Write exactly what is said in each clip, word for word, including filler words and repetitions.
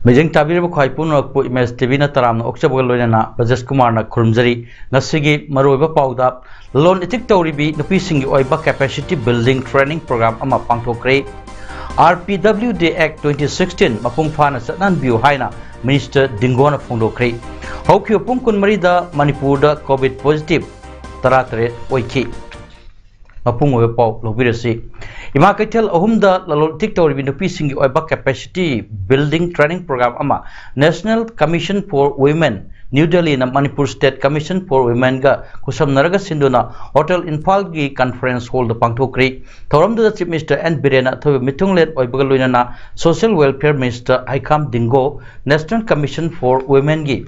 ꯃꯤꯠꯌꯦꯡ ꯇꯥꯕꯤꯔꯤꯕ ꯈ꯭ꯋꯥꯏ ꯄꯨꯝꯅꯃꯛꯄꯨ ꯏꯃꯦꯖ ꯇꯤꯚꯤꯅ ꯇꯔꯥꯝꯅ ꯑꯣꯛꯆꯕꯒ ꯂꯣꯏꯅꯅ ꯕ꯭ꯔꯖꯦꯁ ꯀꯨꯃꯥꯔꯅ ꯈꯨꯔꯨꯝꯖꯔꯤ꯫ ꯉꯁꯤꯒꯤ ꯃꯔꯨꯑꯣꯏꯕ ꯄꯥꯎꯗ, ꯂꯂꯣꯟ ꯏꯇꯤꯛ ꯇꯧꯔꯤꯕꯤ ꯅꯨꯄꯤꯁꯤꯡꯒꯤ ꯑꯣꯏꯕ capacity building training program ꯑꯃ ꯄꯥꯡꯊꯣꯛꯈ꯭ꯔꯦ꯫ RPWD Act twenty sixteen ꯃꯄꯨꯡ ꯐꯥꯅ ꯆꯠꯅꯍꯟꯕꯤꯌꯨ ꯍꯥꯏꯅ ꯃꯤꯅꯤꯁꯇꯔ ꯗꯤꯡꯒꯣꯅ ꯐꯣꯡꯗꯣꯛꯈ꯭ꯔꯦ꯫ ꯍꯧꯈꯤꯕ ꯄꯨꯡ ꯀꯨꯟꯃꯔꯤꯗ ꯃꯅꯤꯄꯨꯔꯗ COVID positive ꯇꯔꯥꯇꯔꯦꯠ ꯑꯣꯏꯈꯤ꯫ ꯃꯄꯨꯡ ꯑꯣꯏꯕ ꯄꯥꯎ ꯂꯧꯕꯤꯔꯁꯤ꯫ ꯏꯃꯥ ꯀꯩꯊꯦꯜ ꯑꯍꯨꯝꯗ ꯂꯂꯣꯟ ꯏꯇꯤꯛ ꯇꯧꯔꯤꯕꯤ ꯅꯨꯄꯤꯁꯤꯡꯒꯤ ꯑꯣꯏꯕ capacity building training program ꯑꯃ National Commission for Women, new ꯗꯦꯜꯂꯤꯅ Manipur State Commission for Womenꯒ ꯈꯨꯠꯁꯝꯅꯔꯒ ꯁꯤꯟꯗꯨꯅ ꯍꯣꯇꯦꯜ ꯏꯝꯐꯥꯜꯒꯤ conference hallꯗ ꯄꯥꯡꯊꯣꯛꯈ꯭ꯔꯤ꯫ ꯊꯧꯔꯝꯗꯨꯗ Chief Minister N ꯕꯤꯔꯦꯟꯅ ꯑꯊꯣꯏꯕ ꯃꯤꯊꯨꯡꯂꯦꯟ ꯑꯣꯏꯕꯒ ꯂꯣꯏꯅꯅ Social Welfare Minister ꯍꯩꯈꯥꯝ ꯗꯤꯡꯒꯣ, National Commission for Womenꯒꯤ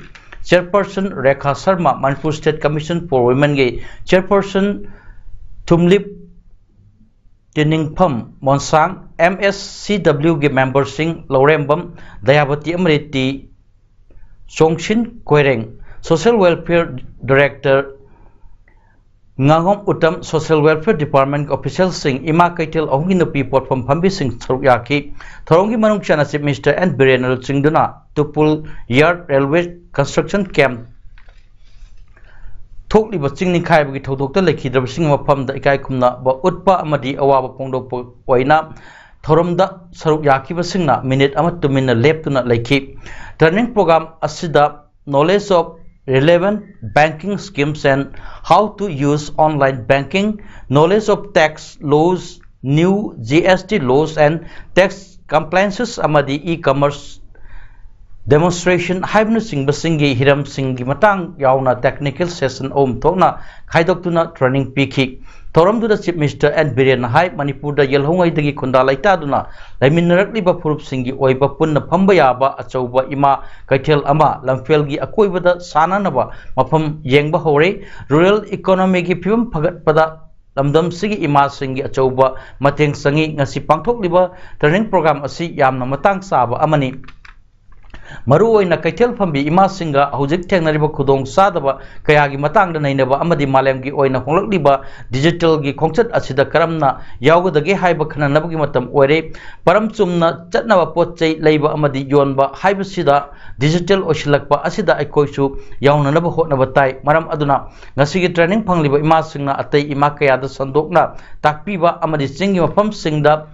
Chairperson Rekha Sharma, Manipur State Commission for Womenꯒꯤ Chairperson ꯊꯨꯝꯂꯤꯞ ꯇꯤꯅꯤꯡꯐꯝ ꯃꯣꯟꯁꯥꯡ, MSCWꯒꯤ memberꯁꯤꯡ Laurembam Dayabati ꯑꯃꯗꯤ T Chongshin Koireng, Social Welfare Director ꯉꯥꯉꯣꯝ ꯎꯇꯝ, Social Welfare Department officialꯁꯤꯡ, ꯏꯃꯥ ꯀꯩꯊꯦꯜ ꯑꯍꯨꯝꯒꯤ ꯅꯨꯄꯤ ꯄꯣꯠꯐꯝ ꯐꯝꯕꯤꯁꯤꯡ ꯁꯔꯨꯛ ꯌꯥꯈꯤ꯫ ꯊꯧꯔꯝꯒꯤ ꯃꯅꯨꯡ ꯆꯟꯅ Chief Minister N ꯕꯤꯔꯦꯟꯅ ꯂꯨꯆꯤꯡꯗꯨꯅ ꯇꯨꯄꯨꯜ ꯌꯥꯔ railway construction camp ꯊꯣꯛꯂꯤꯕ ꯆꯤꯡ ꯅꯤꯡꯈꯥꯏꯕꯒꯤ ꯊꯧꯗꯣꯛꯇ ꯂꯩꯈꯤꯗ꯭ꯔꯕꯁꯤꯡꯒꯤ ꯃꯐꯝꯗ ꯏꯀꯥꯏ ꯈꯨꯝꯅꯕ ꯎꯠꯄ ꯑꯃꯗꯤ ꯑꯋꯥꯕ ꯐꯣꯡꯗꯣꯛꯄ ꯑꯣꯏꯅ ꯊꯧꯔꯝꯗ ꯁꯔꯨꯛ ꯌꯥꯈꯤꯕꯁꯤꯡꯅ ꯃꯤꯅꯤꯠ ꯑꯃ ꯇꯨꯃꯤꯟꯅ ꯂꯦꯞꯇꯨꯅ ꯂꯩꯈꯤ꯫ Training program ꯑꯁꯤꯗ knowledge of relevant banking schemes and how to use online banking, knowledge of tax laws, new GST laws and tax compliances ꯑꯃꯗꯤ e-commerce demonstration ꯍꯥꯏꯕꯅꯆꯤꯡꯕꯁꯤꯡꯒꯤ ꯍꯤꯔꯝꯁꯤꯡꯒꯤ ꯃꯇꯥꯡ ꯌꯥꯎꯅ technical session ꯑꯍꯨꯝ ꯊꯣꯛꯅ ꯈꯥꯏꯗꯣꯛꯇꯨꯅ training ꯄꯤꯈꯤ꯫ ꯊꯧꯔꯝꯗꯨꯗ Chief Minister N Biren ꯍꯥꯏ, ꯃꯅꯤꯄꯨꯔꯗ ꯌꯦꯜꯍꯧꯉꯩꯗꯒꯤ ꯈꯨꯟꯗꯥ ꯂꯩꯇꯥꯗꯨꯅ ꯂꯩꯃꯤꯟꯅꯔꯛꯂꯤꯕ ꯐꯨꯔꯨꯞꯁꯤꯡꯒꯤ ꯑꯣꯏꯕ ꯄꯨꯟꯅ ꯐꯝꯕ ꯌꯥꯕ ꯑꯆꯧꯕ ꯏꯃꯥ ꯀꯩꯊꯦꯜ ꯑꯃ ꯂꯝꯐꯦꯜꯒꯤ ꯑꯀꯣꯏꯕꯗ ꯁꯥꯟꯅꯅꯕ ꯃꯐꯝ ꯌꯦꯡꯕ ꯍꯧꯔꯦ꯫ Rural economyꯒꯤ ꯐꯤꯕꯝ ꯐꯒꯠꯄꯗ ꯂꯝꯗꯝꯁꯤꯒꯤ ꯏꯃꯥꯁꯤꯡꯒꯤ ꯑꯆꯧꯕ ꯃꯇꯦꯡ ꯆꯪꯏ꯫ ꯉꯁꯤ ꯄꯥꯡꯊꯣꯛꯂꯤꯕ training program ꯑꯁꯤ ꯌꯥꯝꯅ ꯃꯇꯥꯡ ꯆꯥꯕ ꯑꯃꯅꯤ꯫ ꯃꯔꯨꯑꯣꯏꯅ ꯀꯩꯊꯦꯜ ꯐꯝꯕꯤ ꯏꯃꯥꯁꯤꯡꯒ ꯍꯧꯖꯤꯛ ꯊꯦꯡꯅꯔꯤꯕ ꯈꯨꯗꯣꯡ ꯆꯥꯗꯕ ꯀꯌꯥꯒꯤ ꯃꯇꯥꯡꯗ ꯅꯩꯅꯕ ꯑꯃꯗꯤ ꯃꯥꯂꯦꯝꯒꯤ ꯑꯣꯏꯅ ꯍꯣꯡꯂꯛꯂꯤꯕ digitalꯒꯤ ꯈꯣꯡꯆꯠ ꯑꯁꯤꯗ ꯀꯔꯝꯅ ꯌꯥꯎꯒꯗꯒꯦ ꯍꯥꯏꯕ ꯈꯟꯅꯅꯕꯒꯤ ꯃꯇꯝ ꯑꯣꯏꯔꯦ꯫ ꯄꯔꯝ ꯆꯨꯝꯅ ꯆꯠꯅꯕ ꯄꯣꯠ ꯆꯩ ꯂꯩꯕ ꯑꯃꯗꯤ ꯌꯣꯟꯕ ꯍꯥꯏꯕꯁꯤꯗ digital ꯑꯣꯏꯁꯤꯜꯂꯛꯄ ꯑꯁꯤꯗ ꯑꯩꯈꯣꯏꯁꯨ ꯌꯥꯎꯅꯅꯕ ꯍꯣꯠꯅꯕ ꯇꯥꯏ꯫ ꯃꯔꯝ ꯑꯗꯨꯅ ꯉꯁꯤꯒꯤ training ꯐꯪꯂꯤꯕ ꯏꯃꯥꯁꯤꯡꯅ ꯑꯇꯩ ꯏꯃꯥ ꯀꯌꯥꯗ ꯁꯟꯗꯣꯛꯅ ꯇꯥꯛꯄꯤꯕ ꯑꯃꯗꯤ ꯆꯤꯡꯒꯤ ꯃꯐꯝꯁꯤꯡꯗ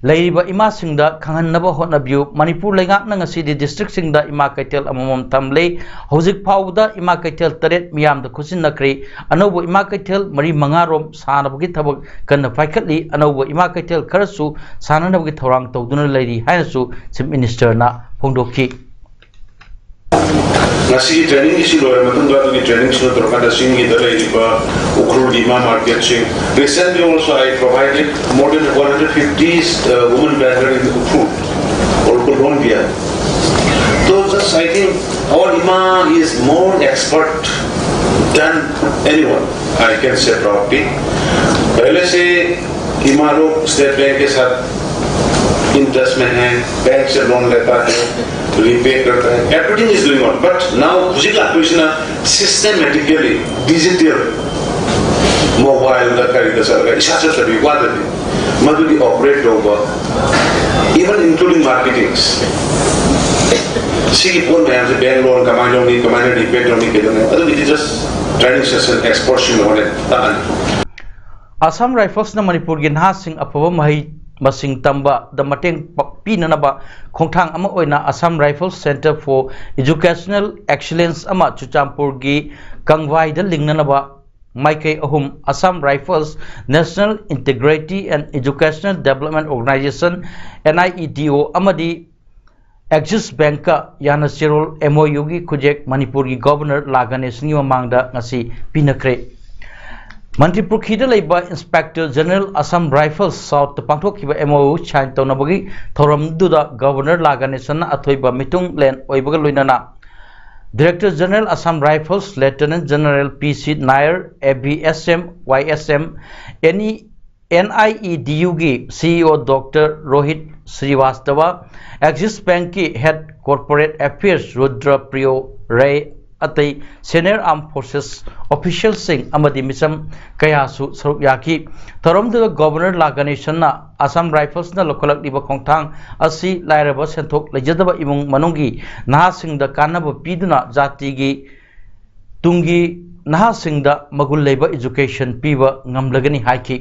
ꯂꯩꯔꯤꯕ ꯏꯃꯥꯁꯤꯡꯗ ꯈꯪꯍꯟꯅꯕ ꯍꯣꯠꯅꯕꯤꯌꯨ꯫ ꯃꯅꯤꯄꯨꯔ ꯂꯩꯉꯥꯛꯅ ꯉꯁꯤꯗꯤ districtꯁꯤꯡꯗ ꯏꯃꯥ ꯀꯩꯊꯦꯜ ꯑꯃꯃꯝ ꯊꯝꯂꯦ꯫ ꯍꯧꯖꯤꯛ ꯐꯥꯎꯕꯗ ꯏꯃꯥ ꯀꯩꯊꯦꯜ ꯇꯔꯦꯠ ꯃꯤꯌꯥꯝꯗ ꯈꯨꯠꯁꯤꯟꯅꯈ꯭ꯔꯦ꯫ ꯑꯅꯧꯕ ꯏꯃꯥ ꯀꯩꯊꯦꯜ ꯃꯔꯤ ꯃꯉꯥꯔꯣꯝ ꯁꯥꯅꯕꯒꯤ ꯊꯕꯛ ꯀꯟꯅ ꯄꯥꯏꯈꯠꯂꯤ꯫ ꯑꯅꯧꯕ ꯏꯃꯥ ꯀꯩꯊꯦꯜ ꯈꯔꯁꯨ ꯁꯥꯅꯅꯕꯒꯤ ꯊꯧꯔꯥꯡ ꯇꯧꯗꯨꯅ ꯂꯩꯔꯤ ꯍꯥꯏꯅꯁꯨ Chief Ministerꯅ ꯐꯣꯡꯗꯣꯛꯈꯤ꯫ ꯉꯁꯤꯒꯤ training ꯑꯁꯤ ꯂꯣꯏꯔ ꯃꯇꯨꯡꯗ ꯑꯗꯨꯒꯤ training ꯁꯤꯅ ꯇꯧꯔꯀꯥꯟꯗ ꯆꯤꯡꯒꯤꯗ ꯂꯩꯔꯤꯕ ꯎꯈ꯭ꯔꯨꯜꯒꯤ ꯏꯃꯥ marketꯁꯤꯡ, recently also I provided more than one hundred fifty uh, women vendor in Ukhrul or Kulhonbia. So just I think our Ima is more expert than anyone, I can say proudly. पहले से इमा लोग state bank के साथ interest में हैं, bank से loan लेता है, रीपे करता है, everything is going on. But now खुशी का क्वेश्चन है, systematically digital mobile ꯗ ꯀꯔꯤꯗ ꯆꯠꯂꯒ ꯏꯁꯥ ꯆꯠꯇꯕꯤ ꯋꯥꯗꯕꯤ ꯃꯗꯨꯒꯤ operate ꯇꯧꯕ, even including marketing. ꯁꯤꯒꯤ ꯄꯣꯠ ꯃꯌꯥꯝꯁꯦ bank loan ꯀꯃꯥꯏꯅ ꯂꯧꯅꯤ, ꯀꯃꯥꯏꯅ repay ꯇꯧꯅꯤ, ꯀꯩꯗꯧꯅꯤ, ꯑꯗꯨꯒꯤꯗꯤ just training session expertꯁꯤꯡꯅ ꯍꯣꯔꯦꯟ ꯇꯥꯛꯑꯅꯤ. Assam Riflesꯅ ꯃꯅꯤꯄꯨꯔꯒꯤ ꯅꯍꯥꯁꯤꯡ ꯑꯐꯕ ꯃꯍꯩ ꯃꯁꯤꯡ ꯇꯝꯕꯗ ꯃꯇꯦꯡ ꯄ- ꯄꯤꯅꯅꯕ ꯈꯣꯡꯊꯥꯡ ꯑꯃ ꯑꯣꯏꯅ Assam Rifles Centre for Educational Excellence ꯑꯃ ꯆꯨꯔꯆꯥꯟꯄꯨꯔꯒꯤ ꯀꯪꯚꯥꯏꯗ ꯂꯤꯡꯅꯅꯕ ꯃꯥꯏꯀꯩ ꯑꯍꯨꯝ, Assam Rifles, National Integrity and Educational Development Organisation, NIEDO, ꯑꯃꯗꯤ ꯑꯦꯛꯁꯤꯁ ꯕꯦꯡꯛꯀ ꯌꯥꯅ ꯆꯦꯔꯣꯜ MOUꯒꯤ ꯈꯨꯠꯌꯦꯛ ꯃꯅꯤꯄꯨꯔꯒꯤ ꯒꯣꯚꯔꯅꯔ ꯂꯥ ꯒꯅꯦꯁꯟꯒꯤ ꯃꯃꯥꯡꯗ ꯉꯁꯤ ꯄꯤꯅꯈ꯭ꯔꯦ꯫ ꯃꯟꯇ꯭ꯔꯤ ꯄꯨꯈ꯭ꯔꯤꯗ ꯂꯩꯕ ꯏꯟꯁꯄꯦꯛꯇꯔ ꯖꯦꯅꯔꯦꯜ ꯑꯁꯥꯝ ꯔꯥꯏꯐꯜꯁ ꯁꯥꯎꯠꯇ ꯄꯥꯡꯊꯣꯛꯈꯤꯕ MOU ꯁꯥꯏꯟ ꯇꯧꯅꯕꯒꯤ ꯊꯧꯔꯝꯗꯨꯗ ꯒꯣꯚꯔꯅꯔ ꯂꯥ ꯒꯅꯦꯁꯟꯅ ꯑꯊꯣꯏꯕ ꯃꯤꯊꯨꯡꯂꯦꯟ ꯑꯣꯏꯕꯒ ꯂꯣꯏꯅꯅ Director General Assam Rifles, Lieutenant General P C Nair, ABSM, YSM, NE, NIEDUꯒꯤ CEO Doctor Rohit Srivastava, Axis Bankꯀꯤ Head Corporate Affairs Rudra Priyo Ray ꯑꯇꯩ Senior Armed Forces officialꯁꯤꯡ ꯑꯃꯗꯤ ꯃꯤꯆꯝ ꯀꯌꯥꯁꯨ ꯁꯔꯨꯛ ꯌꯥꯈꯤ꯫ ꯊꯧꯔꯝꯗꯨꯗ ꯒꯣꯚꯔꯅꯔ ꯂꯥ ꯒꯅꯦꯁꯟꯅ ꯑꯁꯥꯝ ꯔꯥꯏꯐꯜꯁꯅ ꯂꯧꯈꯠꯂꯛꯂꯤꯕ ꯈꯣꯡꯊꯥꯡ ꯑꯁꯤ ꯂꯥꯏꯔꯕ ꯁꯦꯟꯊꯣꯛ ꯂꯩꯖꯗꯕ ꯏꯃꯨꯡ ꯃꯅꯨꯡꯒꯤ ꯅꯍꯥꯁꯤꯡꯗ ꯀꯥꯟꯅꯕ ꯄꯤꯗꯨꯅ ꯖꯥꯇꯤꯒꯤ ꯇꯨꯡꯒꯤ ꯅꯍꯥꯁꯤꯡꯗ ꯃꯒꯨꯟ ꯂꯩꯕ education ꯄꯤꯕ ꯉꯝꯂꯒꯅꯤ ꯍꯥꯏꯈꯤ꯫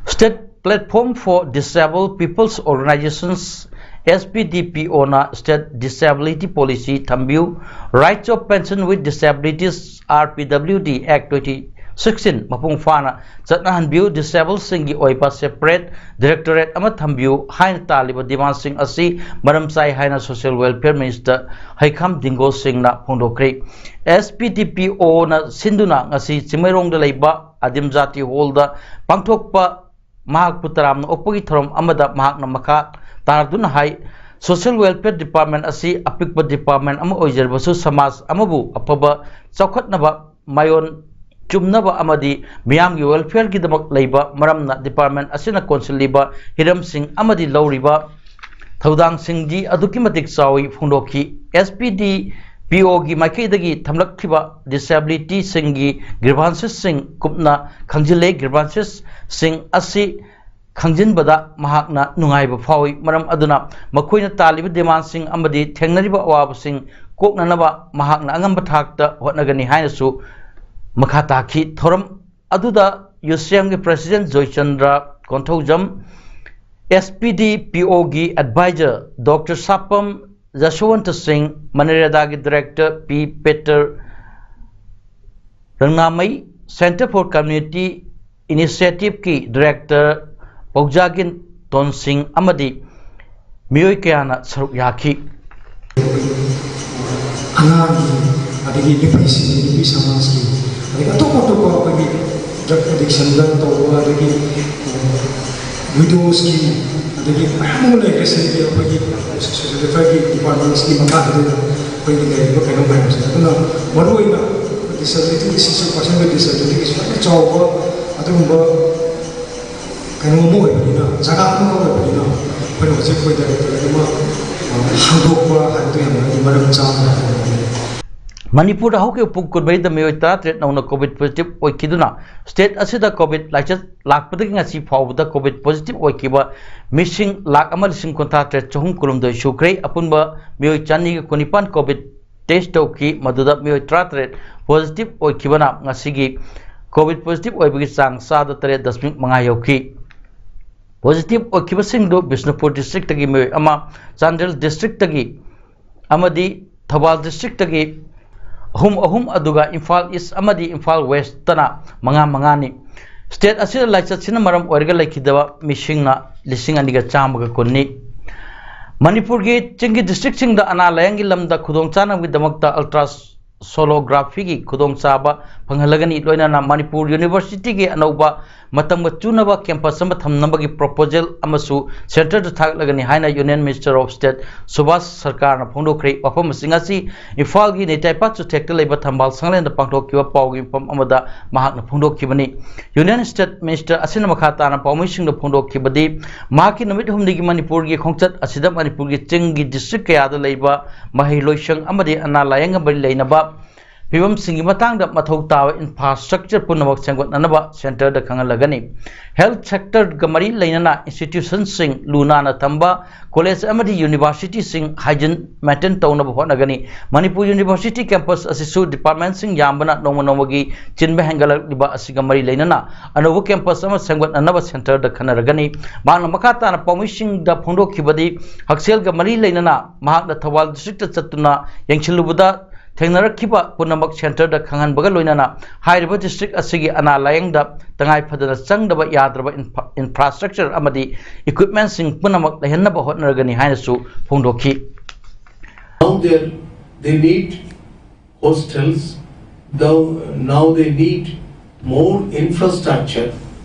State Platform for Disabled People's Organizations, SPDPOꯅ State Disability Policy ꯊꯝꯕꯤꯌꯨ, Rights of Person with Disabilities, RPWD Act twenty sixteen ꯃꯄꯨꯡ ꯐꯥꯅ ꯆꯠꯅꯍꯟꯕꯤꯌꯨ, ꯗꯤꯁꯦꯕꯜꯁꯤꯡꯒꯤ ꯑꯣꯏꯕ separate directorate ꯑꯃ ꯊꯝꯕꯤꯌꯨ ꯍꯥꯏꯅ ꯇꯥꯜꯂꯤꯕ demandꯁꯤꯡ ꯑꯁꯤ ꯃꯔꯝ ꯆꯥꯏ ꯍꯥꯏꯅ Social Welfare Minister ꯍꯩꯈꯥꯝ ꯗꯤꯡꯒꯣ ꯁꯤꯡꯅ ꯐꯣꯡꯗꯣꯛꯈ꯭ꯔꯦ꯫ SPDPOꯅ ꯁꯤꯟꯗꯨꯅ ꯉꯁꯤ ꯆꯤꯡꯃꯩꯔꯣꯡꯗ ꯂꯩꯕ ꯑꯗꯤꯝ ꯖꯥꯇꯤ ꯍꯣꯜꯗ ꯄꯥꯡꯊꯣꯛꯄ ꯃꯍꯥꯛꯄꯨ ꯇꯔꯥꯝꯅ ꯑꯣꯛꯄꯒꯤ ꯊꯧꯔꯝ ꯑꯃꯗ ꯃꯍꯥꯛꯅ ꯃꯈꯥ ꯇꯥꯗꯨꯅ ꯍꯥꯏ, Social Welfare Department ꯑꯁꯤ ꯑꯄꯤꯛꯄ department ꯑꯃ ꯑꯣꯏꯖꯔꯕꯁꯨ ꯁꯃꯥꯖ ꯑꯃꯕꯨ ꯑꯐꯕ ꯆꯥꯎꯈꯠꯅꯕ, ꯃꯥꯌꯣꯟ ꯆꯨꯝꯅꯕ ꯑꯃꯗꯤ ꯃꯤꯌꯥꯝꯒꯤ welfareꯒꯤꯗꯃꯛ ꯂꯩꯕ ꯃꯔꯝꯅ department ꯑꯁꯤꯅ ꯀꯣꯟꯁꯤꯜꯂꯤꯕ ꯍꯤꯔꯝꯁꯤꯡ ꯑꯃꯗꯤ ꯂꯧꯔꯤꯕ ꯊꯧꯗꯥꯡꯁꯤꯡꯗꯤ ꯑꯗꯨꯛꯀꯤ ꯃꯇꯤꯛ ꯆꯥꯎꯏ ꯐꯣꯡꯗꯣꯛꯈꯤ꯫ SPDPOꯒꯤ ꯃꯥꯏꯀꯩꯗꯒꯤ ꯊꯝꯂꯛꯈꯤꯕ disabilityꯁꯤꯡꯒꯤ grievanceꯁꯤꯡ ꯀꯨꯞꯅ ꯈꯪꯖꯤꯜꯂꯦ꯫ Grievanceꯁꯤꯡ ꯑꯁꯤ ꯈꯪꯖꯤꯟꯕꯗ ꯃꯍꯥꯛꯅ ꯅꯨꯡꯉꯥꯏꯕ ꯐꯥꯎꯏ꯫ ꯃꯔꯝ ꯑꯗꯨꯅ ꯃꯈꯣꯏꯅ ꯇꯥꯜꯂꯤꯕ demandꯁꯤꯡ ꯑꯃꯗꯤ ꯊꯦꯡꯅꯔꯤꯕ ꯑꯋꯥꯕꯁꯤꯡ ꯀꯣꯛꯅꯅꯕ ꯃꯍꯥꯛꯅ ꯑꯉꯝꯕ ꯊꯥꯛꯇ ꯍꯣꯠꯅꯒꯅꯤ ꯍꯥꯏꯅꯁꯨ ꯃꯈꯥ ꯇꯥꯈꯤ꯫ ꯊꯧꯔꯝ ꯑꯗꯨꯗ UCMꯒꯤ President Joychandra Konthoujam, SPDPOꯒꯤ advisor Doctor ꯁꯥꯄꯝ ꯖꯁꯋꯟꯇ ꯁꯤꯡ, ꯃꯅꯔꯦꯗꯥꯒꯤ director P ꯄꯦꯇꯔ ꯔꯪꯅꯥꯃꯩ, Centre for Community Initiativeꯀꯤ director ꯄꯧꯖꯥꯒꯤꯟ ꯇꯣꯟꯁꯤꯡ ꯑꯃꯗꯤ ꯃꯤꯑꯣꯏ ꯀꯌꯥꯅ ꯁꯔꯨꯛ ꯌꯥꯈꯤ꯫ ꯑꯉꯥꯡꯒꯤ, ꯑꯗꯒꯤ ꯅꯨꯄꯤꯁꯤꯡꯒꯤ, ꯅꯨꯄꯤ ꯁꯃꯥꯖꯀꯤ, ꯑꯗꯒꯤ ꯑꯇꯣꯞ ꯑꯇꯣꯞꯄ ꯑꯩꯈꯣꯏꯒꯤ drug addictionꯗ ꯇꯧꯕ, ꯑꯗꯒꯤ widowsꯀꯤ, ꯑꯗꯒꯤ ꯃꯌꯥꯝ ꯑꯃ ꯂꯩꯔꯦ꯫ ꯁꯤꯗꯒꯤ ꯑꯩꯈꯣꯏꯒꯤ social welfareꯒꯤ departmentsꯀꯤ ꯃꯈꯥꯗ ꯑꯩꯈꯣꯏꯒꯤ ꯂꯩꯔꯤꯕ ꯀꯩꯅꯣ ꯃꯌꯥꯝꯁꯦ꯫ ꯑꯗꯨꯅ ꯃꯔꯨꯑꯣꯏꯅ disability issue, person with disabilityꯒꯤ ꯈ꯭ꯋꯥꯏꯗꯒꯤ ꯆꯥꯎꯕ ꯑꯗꯨꯒꯨꯝꯕ ꯀꯩꯅꯣ ꯑꯃ ꯑꯣꯏꯕꯅꯤꯅ, ꯖꯒꯥ ꯑꯃ ꯑꯣꯏꯕꯅꯤꯅ, ꯑꯩꯈꯣꯏꯅ ꯍꯧꯖꯤꯛ ꯑꯩꯈꯣꯏ directorate ꯑꯃ ꯍꯥꯡꯗꯣꯛꯄ ꯍꯥꯏꯕꯗꯨ ꯌꯥꯝꯅ ꯃꯔꯝ ꯆꯥꯕ ꯑꯣꯏꯕꯅꯤ꯫ ꯃꯅꯤꯄꯨꯔꯗ ꯍꯧꯈꯤꯕ ꯄꯨꯡ ꯀꯨꯟꯃꯔꯤꯗ ꯃꯤꯑꯣꯏ ꯇꯔꯥꯇꯔꯦꯠ ꯅꯧꯅ COVID positive ꯑꯣꯏꯈꯤꯗꯨꯅ state ꯑꯁꯤꯗ COVID ꯂꯥꯏꯆꯠ ꯂꯥꯛꯄꯗꯒꯤ ꯉꯁꯤ ꯐꯥꯎꯕꯗ COVID positive ꯑꯣꯏꯈꯤꯕ ꯃꯤꯁꯤꯡ ꯂꯥꯈ ꯑꯃ ꯂꯤꯁꯤꯡ ꯀꯨꯟꯊ꯭ꯔꯥ ꯇꯔꯦꯠ ꯆꯍꯨꯝ ꯀꯨꯟꯍꯨꯝꯗꯣꯏ ꯁꯨꯈ꯭ꯔꯦ꯫ ꯑꯄꯨꯟꯕ ꯃꯤꯑꯣꯏ ꯆꯅꯤꯒ ꯀꯨꯟꯅꯤꯄꯥꯟ COVID test ꯇꯧꯈꯤ꯫ ꯃꯗꯨꯗ ꯃꯤꯑꯣꯏ ꯇꯔꯥꯇꯔꯦꯠ positive ꯑꯣꯏꯈꯤꯕꯅ ꯉꯁꯤꯒꯤ COVID positive ꯑꯣꯏꯕꯒꯤ ꯆꯥꯡ ꯆꯥꯗ ꯇꯔꯦꯠ ꯗꯁꯃꯤꯛ ꯃꯉꯥ ꯌꯧꯈꯤ꯫ Positive ꯑꯣꯏꯈꯤꯕꯁꯤꯡꯗꯨ ꯕꯤꯁꯅꯨꯄꯨꯔ districtꯇꯒꯤ ꯃꯤꯑꯣꯏ ꯑꯃ, ꯆꯥꯟꯗꯦꯜ districtꯇꯒꯤ ꯑꯃꯗꯤ ꯊꯧꯕꯥꯜ districtꯇꯒꯤ ꯑꯍꯨꯝ ꯑꯍꯨꯝ, ꯑꯗꯨꯒ ꯏꯝꯐꯥꯜ East ꯑꯃꯗꯤ ꯏꯝꯐꯥꯜ Westꯇꯅ ꯃꯉꯥ ꯃꯉꯥꯅꯤ꯫ State ꯑꯁꯤꯗ ꯂꯥꯏꯆꯠꯁꯤꯅ ꯃꯔꯝ ꯑꯣꯏꯔꯒ ꯂꯩꯈꯤꯗꯕ ꯃꯤꯁꯤꯡꯅ ꯂꯤꯁꯤꯡ ꯑꯅꯤꯒ ꯆꯥꯝꯃꯒ ꯀꯨꯟꯅꯤ꯫ ꯃꯅꯤꯄꯨꯔꯒꯤ ꯆꯤꯡꯒꯤ districtꯁꯤꯡꯗ ꯑꯅꯥ ꯂꯥꯌꯦꯡꯒꯤ ꯂꯝꯗ ꯈꯨꯗꯣꯡꯆꯥꯅꯕꯒꯤꯗꯃꯛꯇ ultrasonographyꯒꯤ ꯈꯨꯗꯣꯡꯆꯥꯕ ꯐꯪꯍꯜꯂꯒꯅꯤ꯫ ꯂꯣꯏꯅꯅ ꯃꯅꯤꯄꯨꯔ Universityꯒꯤ ꯑꯅꯧꯕ ꯃꯇꯝꯒ ꯆꯨꯅꯕ campus ꯑꯃ ꯊꯝꯅꯕꯒꯤ proposal ꯑꯃꯁꯨ centreꯗ ꯊꯥꯒꯠꯂꯒꯅꯤ ꯍꯥꯏꯅ Union Minister of State Subhash ꯁꯔꯀꯥꯔꯅ ꯐꯣꯡꯗꯣꯛꯈ꯭ꯔꯦ꯫ ꯋꯥꯐꯝꯁꯤꯡ ꯑꯁꯤ ꯏꯝꯐꯥꯜꯒꯤ ꯅꯦꯇꯥꯏꯄꯥꯠ ꯆꯨꯊꯦꯛꯇ ꯂꯩꯕ ꯊꯝꯕꯥꯜ ꯁꯪꯂꯦꯟꯗ ꯄꯥꯡꯊꯣꯛꯈꯤꯕ ꯄꯥꯎꯒꯤ ꯃꯤꯐꯝ ꯑꯃꯗ ꯃꯍꯥꯛꯅ ꯐꯣꯡꯗꯣꯛꯈꯤꯕꯅꯤ꯫ Union State Minister ꯑꯁꯤꯅ ꯃꯈꯥ ꯇꯥꯅ ꯄꯥꯎꯃꯤꯁꯤꯡꯗ ꯐꯣꯡꯗꯣꯛꯈꯤꯕꯗꯤ, ꯃꯍꯥꯛꯀꯤ ꯅꯨꯃꯤꯠ ꯍꯨꯝꯅꯤꯒꯤ ꯃꯅꯤꯄꯨꯔꯒꯤ ꯈꯣꯡꯆꯠ ꯑꯁꯤꯗ ꯃꯅꯤꯄꯨꯔꯒꯤ ꯆꯤꯡꯒꯤ district ꯀꯌꯥꯗ ꯂꯩꯕ ꯃꯍꯩꯂꯣꯏꯁꯪ ꯑꯃꯗꯤ ꯑꯅꯥ ꯂꯥꯌꯦꯡꯒ ꯃꯔꯤ ꯂꯩꯅꯕ ꯐꯤꯕꯝꯁꯤꯡꯒꯤ ꯃꯇꯥꯡꯗ ꯃꯊꯧ ꯇꯥꯕ infrastructure ꯄꯨꯝꯅꯃꯛ ꯁꯦꯝꯒꯠꯅꯅꯕ centreꯗ ꯈꯪꯍꯜꯂꯒꯅꯤ꯫ Health sectorꯒ ꯃꯔꯤ ꯂꯩꯅꯅ institutionꯁꯤꯡ ꯂꯨ ꯅꯥꯟꯅ ꯊꯝꯕ, college ꯑꯃꯗꯤ universityꯁꯤꯡ hygiene maintain ꯇꯧꯅꯕ ꯍꯣꯠꯅꯒꯅꯤ꯫ ꯃꯅꯤꯄꯨꯔ University campus ꯑꯁꯤꯁꯨ departmentꯁꯤꯡ ꯌꯥꯝꯕꯅ ꯅꯣꯡꯃ ꯅꯣꯡꯃꯒꯤ ꯆꯤꯟꯕ ꯍꯦꯟꯒꯠꯂꯛꯂꯤꯕ ꯑꯁꯤꯒ ꯃꯔꯤ ꯂꯩꯅꯅ ꯑꯅꯧꯕ campus ꯑꯃ ꯁꯦꯝꯒꯠꯅꯅꯕ centreꯗ ꯈꯟꯅꯔꯒꯅꯤ꯫ ꯃꯍꯥꯛꯅ ꯃꯈꯥ ꯇꯥꯅ ꯄꯥꯎꯃꯤꯁꯤꯡꯗ ꯐꯣꯡꯗꯣꯛꯈꯤꯕꯗꯤ, ꯍꯛꯁꯦꯜꯒ ꯃꯔꯤ ꯂꯩꯅꯅ ꯃꯍꯥꯛꯅ ꯊꯧꯕꯥꯜ districtꯇ ꯆꯠꯇꯨꯅ ꯌꯦꯡꯁꯤꯜꯂꯨꯕꯗ ꯊꯦꯡꯅꯔꯛꯈꯤꯕ ꯄꯨꯝꯅꯃꯛ centreꯗ ꯈꯪꯍꯟꯕꯒ ꯂꯣꯏꯅꯅ ꯍꯥꯏꯔꯤꯕ district ꯑꯁꯤꯒꯤ ꯑꯅꯥ ꯂꯥꯌꯦꯡꯗ ꯇꯉꯥꯏ ꯐꯗꯅ ꯆꯪꯗꯕ ꯌꯥꯗ꯭ꯔꯕ infra-, infrastructure ꯑꯃꯗꯤ equipmentꯁꯤꯡ ꯄꯨꯝꯅꯃꯛ ꯂꯩꯍꯟꯅꯕ ꯍꯣꯠꯅꯔꯒꯅꯤ ꯍꯥꯏꯅꯁꯨ ꯐꯣꯡꯗꯣꯛꯈꯤ꯫ Now they they need hostels, though now they need more infrastructure,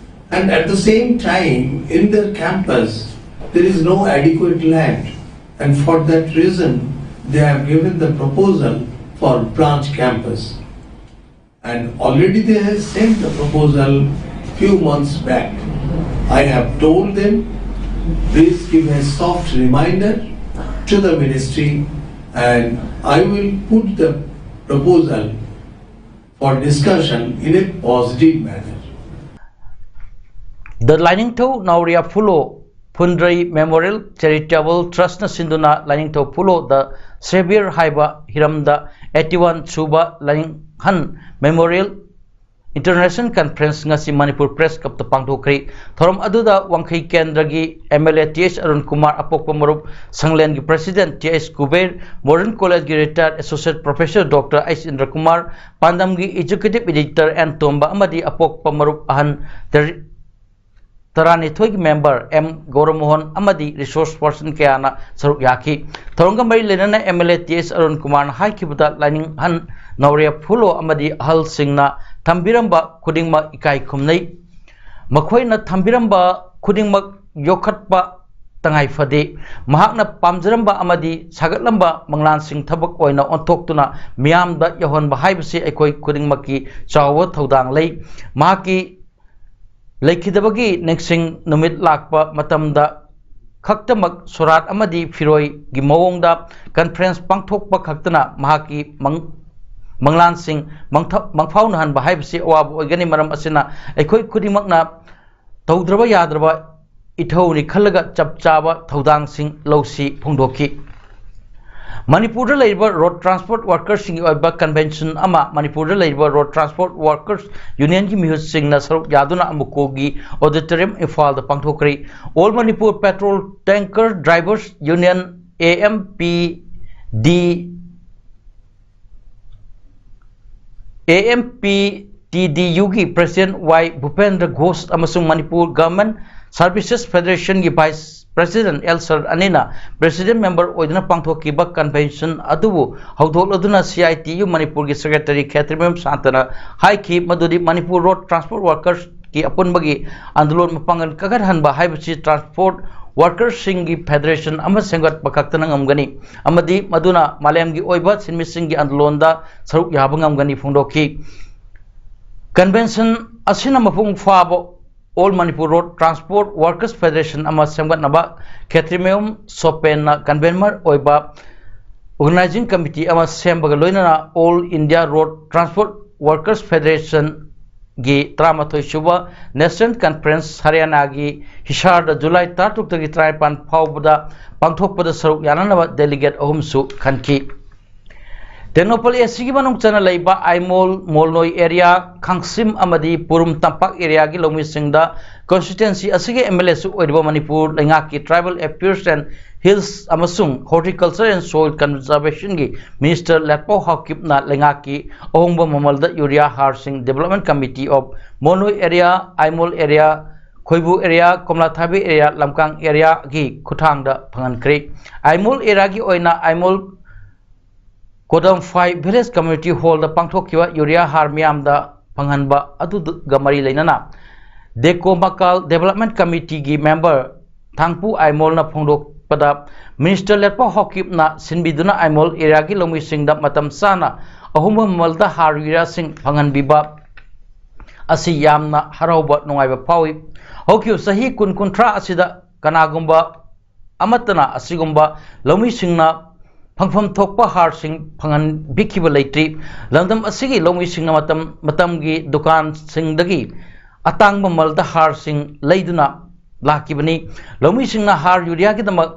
and at the same time in their campus there is no adequate land, and for that reason they have given the proposal for branch campus. And already they have sent the proposal few months back. I have told them, please give a soft reminder to the ministry, and I will put the proposal for discussion in a positive manner. The Lainingthou Naoria Phulo Phundrei Memorial Charitable Trustꯅ ꯁꯤꯟꯗꯨꯅ ꯂꯥꯏꯅꯤꯡꯊꯧ ꯐꯨꯂꯣ ꯗ ꯁꯦꯕꯤꯌꯔ ꯍꯥꯏꯕ ꯍꯤꯔꯝꯗ eighty one ꯁꯨꯕ ꯂꯥꯏꯅꯤꯡꯍꯟ Memorial International Conference ꯉꯁꯤ Manipur Press Clubꯇ ꯄꯥꯡꯊꯣꯛꯈ꯭ꯔꯤ꯫ ꯊꯧꯔꯝ ꯑꯗꯨꯗ ꯋꯥꯡꯈꯩ ꯀꯦꯟꯗ꯭ꯔꯒꯤ MLA T H Arun Kumar, ꯑꯄꯣꯛꯄ ꯃꯔꯨꯞ ꯁꯪꯂꯦꯟꯒꯤ President T H Kuber, Modern Collegeꯒꯤ Retired Associate Professor Doctor H Indra Kumar, ꯄꯥꯟꯗꯝꯒꯤ Executive Editor ꯑꯦꯟ ꯇꯣꯝꯕ ꯑꯃꯗꯤ ꯑꯄꯣꯛꯄ ꯃꯔꯨꯞ ꯑꯍꯟ ꯇꯔꯤ-, ꯇꯔꯥꯅꯤꯊꯣꯏꯒꯤ member ꯑꯦꯝ ꯒꯧꯔꯃꯣꯍꯟ ꯑꯃꯗꯤ resource person ꯀꯌꯥꯅ ꯁꯔꯨꯛ ꯌꯥꯈꯤ꯫ ꯊꯧꯔꯝꯒ ꯃꯔꯤ ꯂꯩꯅꯅ MLA ꯇꯤ ꯑꯩꯆ ꯑꯔꯨꯟ ꯀꯨꯃꯥꯔꯅ ꯍꯥꯏꯈꯤꯕꯗ, ꯂꯥꯏꯅꯤꯡꯍꯟ ꯅꯥꯎꯔꯦꯞ ꯐꯨꯂꯣ ꯑꯃꯗꯤ ꯑꯍꯜꯁꯤꯡꯅ ꯊꯝꯕꯤꯔꯝꯕ ꯈꯨꯗꯤꯡꯃꯛ ꯏꯀꯥꯏ ꯈꯨꯝꯅꯩ꯫ ꯃꯈꯣꯏꯅ ꯊꯝꯕꯤꯔꯝꯕ ꯈꯨꯗꯤꯡꯃꯛ ꯌꯣꯛꯈꯠꯄ ꯇꯉꯥꯏ ꯐꯗꯦ꯫ ꯃꯍꯥꯛꯅ ꯄꯥꯝꯖꯔꯝꯕ ꯑꯃꯗꯤ ꯁꯥꯒꯠꯂꯝꯕ ꯃꯪꯂꯥꯟꯁꯤꯡ ꯊꯕꯛ ꯑꯣꯏꯅ ꯑꯣꯟꯊꯣꯛꯇꯨꯅ ꯃꯤꯌꯥꯝꯗ ꯌꯧꯍꯟꯕ ꯍꯥꯏꯕꯁꯤ ꯑꯩꯈꯣꯏ ꯈꯨꯗꯤꯡꯃꯛꯀꯤ ꯆꯥꯎꯕ ꯊꯧꯗꯥꯡ ꯂꯩ꯫ ꯃꯍꯥꯛꯀꯤ ꯂꯩꯈꯤꯗꯕꯒꯤ ꯅꯤꯡꯁꯤꯡ ꯅꯨꯃꯤꯠ ꯂꯥꯛꯄ ꯃꯇꯝꯗ ꯈꯛꯇꯃꯛ ꯁꯣꯔꯥꯠ ꯑꯃꯗꯤ ꯐꯤꯔꯣꯏꯒꯤ ꯃꯑꯣꯡꯗ conference ꯄꯥꯡꯊꯣꯛꯄ ꯈꯛꯇꯅ ꯃꯍꯥꯛꯀꯤ ꯃꯪ-, ꯃꯪꯂꯥꯟꯁꯤꯡ ꯃꯪꯊ-, ꯃꯪꯐꯥꯎꯅꯍꯟꯕ ꯍꯥꯏꯕꯁꯤ ꯑꯋꯥꯕ ꯑꯣꯏꯒꯅꯤ꯫ ꯃꯔꯝ ꯑꯁꯤꯅ ꯑꯩꯈꯣꯏ ꯈꯨꯗꯤꯡꯃꯛꯅ ꯇꯧꯗ꯭ꯔꯕ ꯌꯥꯗ꯭ꯔꯕ ꯏꯊꯧꯅꯤ ꯈꯜꯂꯒ ꯆꯞ ꯆꯥꯕ ꯊꯧꯗꯥꯡꯁꯤꯡ ꯂꯧꯁꯤ ꯐꯣꯡꯗꯣꯛꯈꯤ꯫ ꯃꯅꯤꯄꯨꯔꯗ ꯂꯩꯔꯤꯕ road transport workersꯁꯤꯡꯒꯤ ꯑꯣꯏꯕ convention ꯑꯃ ꯃꯅꯤꯄꯨꯔꯗ ꯂꯩꯔꯤꯕ road transport workers unionꯒꯤ ꯃꯤꯍꯨꯠꯁꯤꯡꯅ ꯁꯔꯨꯛ ꯌꯥꯗꯨꯅ ꯑꯃꯨꯀꯣꯒꯤ auditorium ꯏꯝꯐꯥꯜꯗ ꯄꯥꯡꯊꯣꯛꯈ꯭ꯔꯤ꯫ All Manipur Petrol Tanker Drivers Union, A M P D, A M P T D ꯌꯨꯒꯤ ꯄ꯭ꯔꯦꯁꯤꯗꯦꯟꯠ ꯋꯥꯏ ꯚꯨꯄꯦꯟꯗ꯭ꯔ ꯘꯣꯁ ꯑꯃꯁꯨꯡ ꯃꯅꯤꯄꯨꯔ ꯒꯚꯔꯟꯃꯦꯟꯠ ꯁꯔꯚꯤꯁꯦꯁ ꯐꯦꯗꯔꯦꯁꯟꯒꯤ ꯚꯥꯏꯁ ꯄ꯭ꯔꯦꯁꯤꯗꯦꯟꯠ ꯑꯦꯜ ꯁꯔꯠ ꯑꯅꯤꯅ ꯄ꯭ꯔꯦꯁꯤꯗꯦꯟꯠ ꯃꯦꯝꯕꯔ ꯑꯣꯏꯗꯨꯅ ꯄꯥꯡꯊꯣꯛꯈꯤꯕ ꯀꯟꯚꯦꯟꯁꯟ ꯑꯗꯨꯕꯨ ꯍꯧꯗꯣꯛꯂꯗꯨꯅ ꯁꯤ ꯑꯥꯏ ꯇꯤ ꯌꯨ ꯃꯅꯤꯄꯨꯔꯒꯤ ꯁꯦꯀ꯭ꯔꯦꯇꯔꯤ ꯈꯦꯇ꯭ꯔꯤꯃꯌꯨꯝ ꯁꯥꯟꯇꯅ ꯍꯥꯏꯈꯤ ꯃꯗꯨꯗꯤ ꯃꯅꯤꯄꯨꯔ ꯔꯣꯗ ꯇ꯭ꯔꯥꯟꯁꯄꯣꯔꯠ ꯋꯥꯔꯀꯔꯁꯀꯤ ꯑꯄꯨꯟꯕꯒꯤ ꯑꯟꯗꯣꯂꯟ ꯃꯄꯥꯡꯒꯜ ꯀꯟꯈꯠꯍꯟꯕ ꯍꯥꯏꯕꯁꯤ ꯇ꯭ꯔꯥꯟꯁꯄꯣꯔꯠ ꯋꯥꯔꯀꯔꯁꯤꯡꯒꯤ ꯐꯦꯗꯔꯦꯁꯟ ꯑꯃ ꯁꯦꯝꯒꯠꯄ ꯈꯛꯇꯅ ꯉꯝꯒꯅꯤ ꯑꯃꯗꯤ ꯃꯗꯨꯅ ꯃꯥꯂꯦꯝꯒꯤ ꯑꯣꯏꯕ ꯁꯤꯟꯃꯤꯁꯤꯡꯒꯤ ꯑꯟꯗꯣꯂꯟꯗ ꯁꯔꯨꯛ ꯌꯥꯕ ꯉꯝꯒꯅꯤ ꯐꯣꯡꯗꯣꯛꯈꯤ꯫ ꯀꯟꯚꯦꯟꯁꯟ ꯑꯁꯤꯅ ꯃꯄꯨꯡ ꯐꯥꯕ all Manipur road transport workers federation ꯑꯃ ꯁꯦꯝꯒꯠꯅꯕ ꯈꯦꯇ꯭ꯔꯤꯃꯌꯨꯝ ꯁꯣꯄꯦꯟꯅ ꯀꯟꯚꯦꯅꯔ ꯑꯣꯏꯕ ꯑꯣꯔꯒꯅꯥꯏꯖꯤꯡ ꯀꯃꯤꯇꯤ ꯑꯃ ꯁꯦꯝꯕꯒ ꯂꯣꯏꯅꯅ all India road transport workers ꯐꯦꯗꯔꯦꯁꯟꯒꯤ ꯇꯔꯥꯃꯥꯊꯣꯏ ꯁꯨꯕ ꯅꯦꯁꯅꯦꯜ ꯀꯟꯐꯔꯦꯟꯁ ꯍꯔꯤꯌꯥꯅꯥꯒꯤ ꯍꯤꯁꯥꯔꯗ ꯖꯨꯂꯥꯏ ꯇꯔꯥꯇꯔꯨꯛꯇꯒꯤ ꯇꯔꯥꯅꯤꯄꯥꯟ ꯐꯥꯎꯕꯗ ꯄꯥꯡꯊꯣꯛꯄꯗ ꯁꯔꯨꯛ ꯌꯥꯅꯅꯕ ꯗꯦꯂꯤꯒꯦꯠ ꯑꯍꯨꯝꯁꯨ ꯈꯟꯈꯤ꯫ ꯇꯦꯡꯅꯧꯄꯜ ꯑꯦ ꯁꯤꯒꯤ ꯃꯅꯨꯡ ꯆꯟꯅ ꯂꯩꯕ ꯑꯥꯏꯃꯣꯜ, ꯃꯣꯜꯅꯣꯏ ꯑꯦꯔꯤꯌꯥ, ꯈꯥꯡꯁꯤꯝ ꯑꯃꯗꯤ ꯄꯨꯔꯨꯝ ꯇꯝꯄꯥꯛ ꯑꯦꯔꯤꯌꯥꯒꯤ ꯂꯧꯃꯤꯁꯤꯡꯗ ꯀꯟꯁꯇꯤꯇ꯭ꯋꯦꯟꯁꯤ ꯑꯁꯤꯒꯤ ꯑꯦꯝ ꯑꯦꯜ ꯑꯦꯁꯨ ꯑꯣꯏꯔꯤꯕ ꯃꯅꯤꯄꯨꯔ ꯂꯩꯉꯥꯛꯀꯤ ꯇ꯭ꯔꯥꯏꯕꯦꯜ ꯑꯦꯐꯤꯌꯔꯁ ꯑꯦꯟ ꯍꯤꯜꯁ ꯑꯃꯁꯨꯡ ꯍꯣꯔꯇꯤꯀꯜꯆꯔ ꯑꯦꯟ ꯁꯣꯏꯜ ꯀꯟꯖꯔꯕꯦꯁꯟꯒꯤ ꯃꯤꯅꯤꯁꯇꯔ ꯂꯦꯠꯄꯥꯎ ꯍꯥꯎꯀꯤꯞꯅ ꯂꯩꯉꯥꯛꯀꯤ ꯑꯍꯣꯡꯕ ꯃꯃꯜꯗ Yuriya Harshing development committee of Molnoi area, Aimol area, Khoibu area, Komlathabi area, Lamkang ꯑꯦꯔꯤꯌꯥꯒꯤ ꯈꯨꯠꯊꯥꯡꯗ ꯐꯪꯍꯟꯈ꯭ꯔꯦ꯫ ꯑꯥꯏꯃꯣꯜ ꯑꯦꯔꯤꯌꯥꯒꯤ ꯑꯣꯏꯅ ꯑꯥꯏꯃꯣꯜ ꯀꯣꯗꯝꯐꯥꯏ ꯚꯤꯂꯦꯖ ꯀꯝꯃ꯭ꯌꯨꯅꯤꯇꯤ ꯍꯣꯜꯗ ꯄꯥꯡꯊꯣꯛꯈꯤꯕ ꯌꯨꯔꯤꯌꯥ ꯍꯥꯔ ꯃꯤꯌꯥꯝꯗ ꯐꯪꯍꯟꯕ ꯑꯗꯨꯒ ꯃꯔꯤ ꯂꯩꯅꯅ ꯗꯦꯀꯣꯃꯀꯥꯜ ꯗꯦꯕꯂꯞꯃꯦꯟ ꯀꯝꯃꯤꯇꯤꯒꯤ ꯃꯦꯝꯕꯔ ꯊꯥꯡꯄꯨ ꯑꯥꯏꯃꯣꯜꯅ ꯐꯣꯡꯗꯣꯛꯄꯗ, ꯃꯤꯅꯤꯁꯇꯔ ꯂꯦꯠꯄꯥꯎ ꯍꯥꯎꯀꯤꯞꯅ ꯁꯤꯟꯕꯤꯗꯨꯅ ꯑꯥꯏꯃꯣꯜ ꯑꯦꯔꯤꯌꯥꯒꯤ ꯂꯧꯃꯤꯁꯤꯡꯗ ꯃꯇꯝ ꯆꯥꯅ ꯑꯍꯣꯡꯕ ꯃꯃꯜꯗ ꯍꯥꯔ ꯌꯨꯔꯤꯌꯥꯁꯤꯡ ꯐꯪꯍꯟꯕꯤꯕ ꯑꯁꯤ ꯌꯥꯝꯅ ꯍꯔꯥꯎꯕ ꯅꯨꯡꯉꯥꯏꯕ ꯐꯥꯎꯏ꯫ ꯍꯧꯈꯤꯕ ꯆꯍꯤ ꯀꯨꯟ ꯀꯨꯟꯊ꯭ꯔꯥ ꯑꯁꯤꯗ ꯀꯅꯥꯒꯨꯝꯕ ꯑꯃꯠꯇꯅ ꯑꯁꯤꯒꯨꯝꯕ ꯂꯧꯃꯤꯁꯤꯡꯅ ꯐꯪꯐꯝ ꯊꯣꯛꯄ ꯍꯥꯔꯁꯤꯡ ꯐꯪꯍꯟꯕꯤꯈꯤꯕ ꯂꯩꯇ꯭ꯔꯤ꯫ ꯂꯝꯗꯝ ꯑꯁꯤꯒꯤ ꯂꯧꯃꯤꯁꯤꯡꯅ ꯃꯇꯝ ꯃꯇꯝꯒꯤ ꯗꯨꯀꯥꯟꯁꯤꯡꯗꯒꯤ ꯑꯇꯥꯡꯕ ꯃꯃꯜꯗ ꯍꯥꯔꯁꯤꯡ ꯂꯩꯗꯨꯅ ꯂꯥꯛꯈꯤꯕꯅꯤ꯫ ꯂꯧꯃꯤꯁꯤꯡꯅ ꯍꯥꯔ ꯌꯨꯔꯤꯌꯥꯒꯤꯗꯃꯛ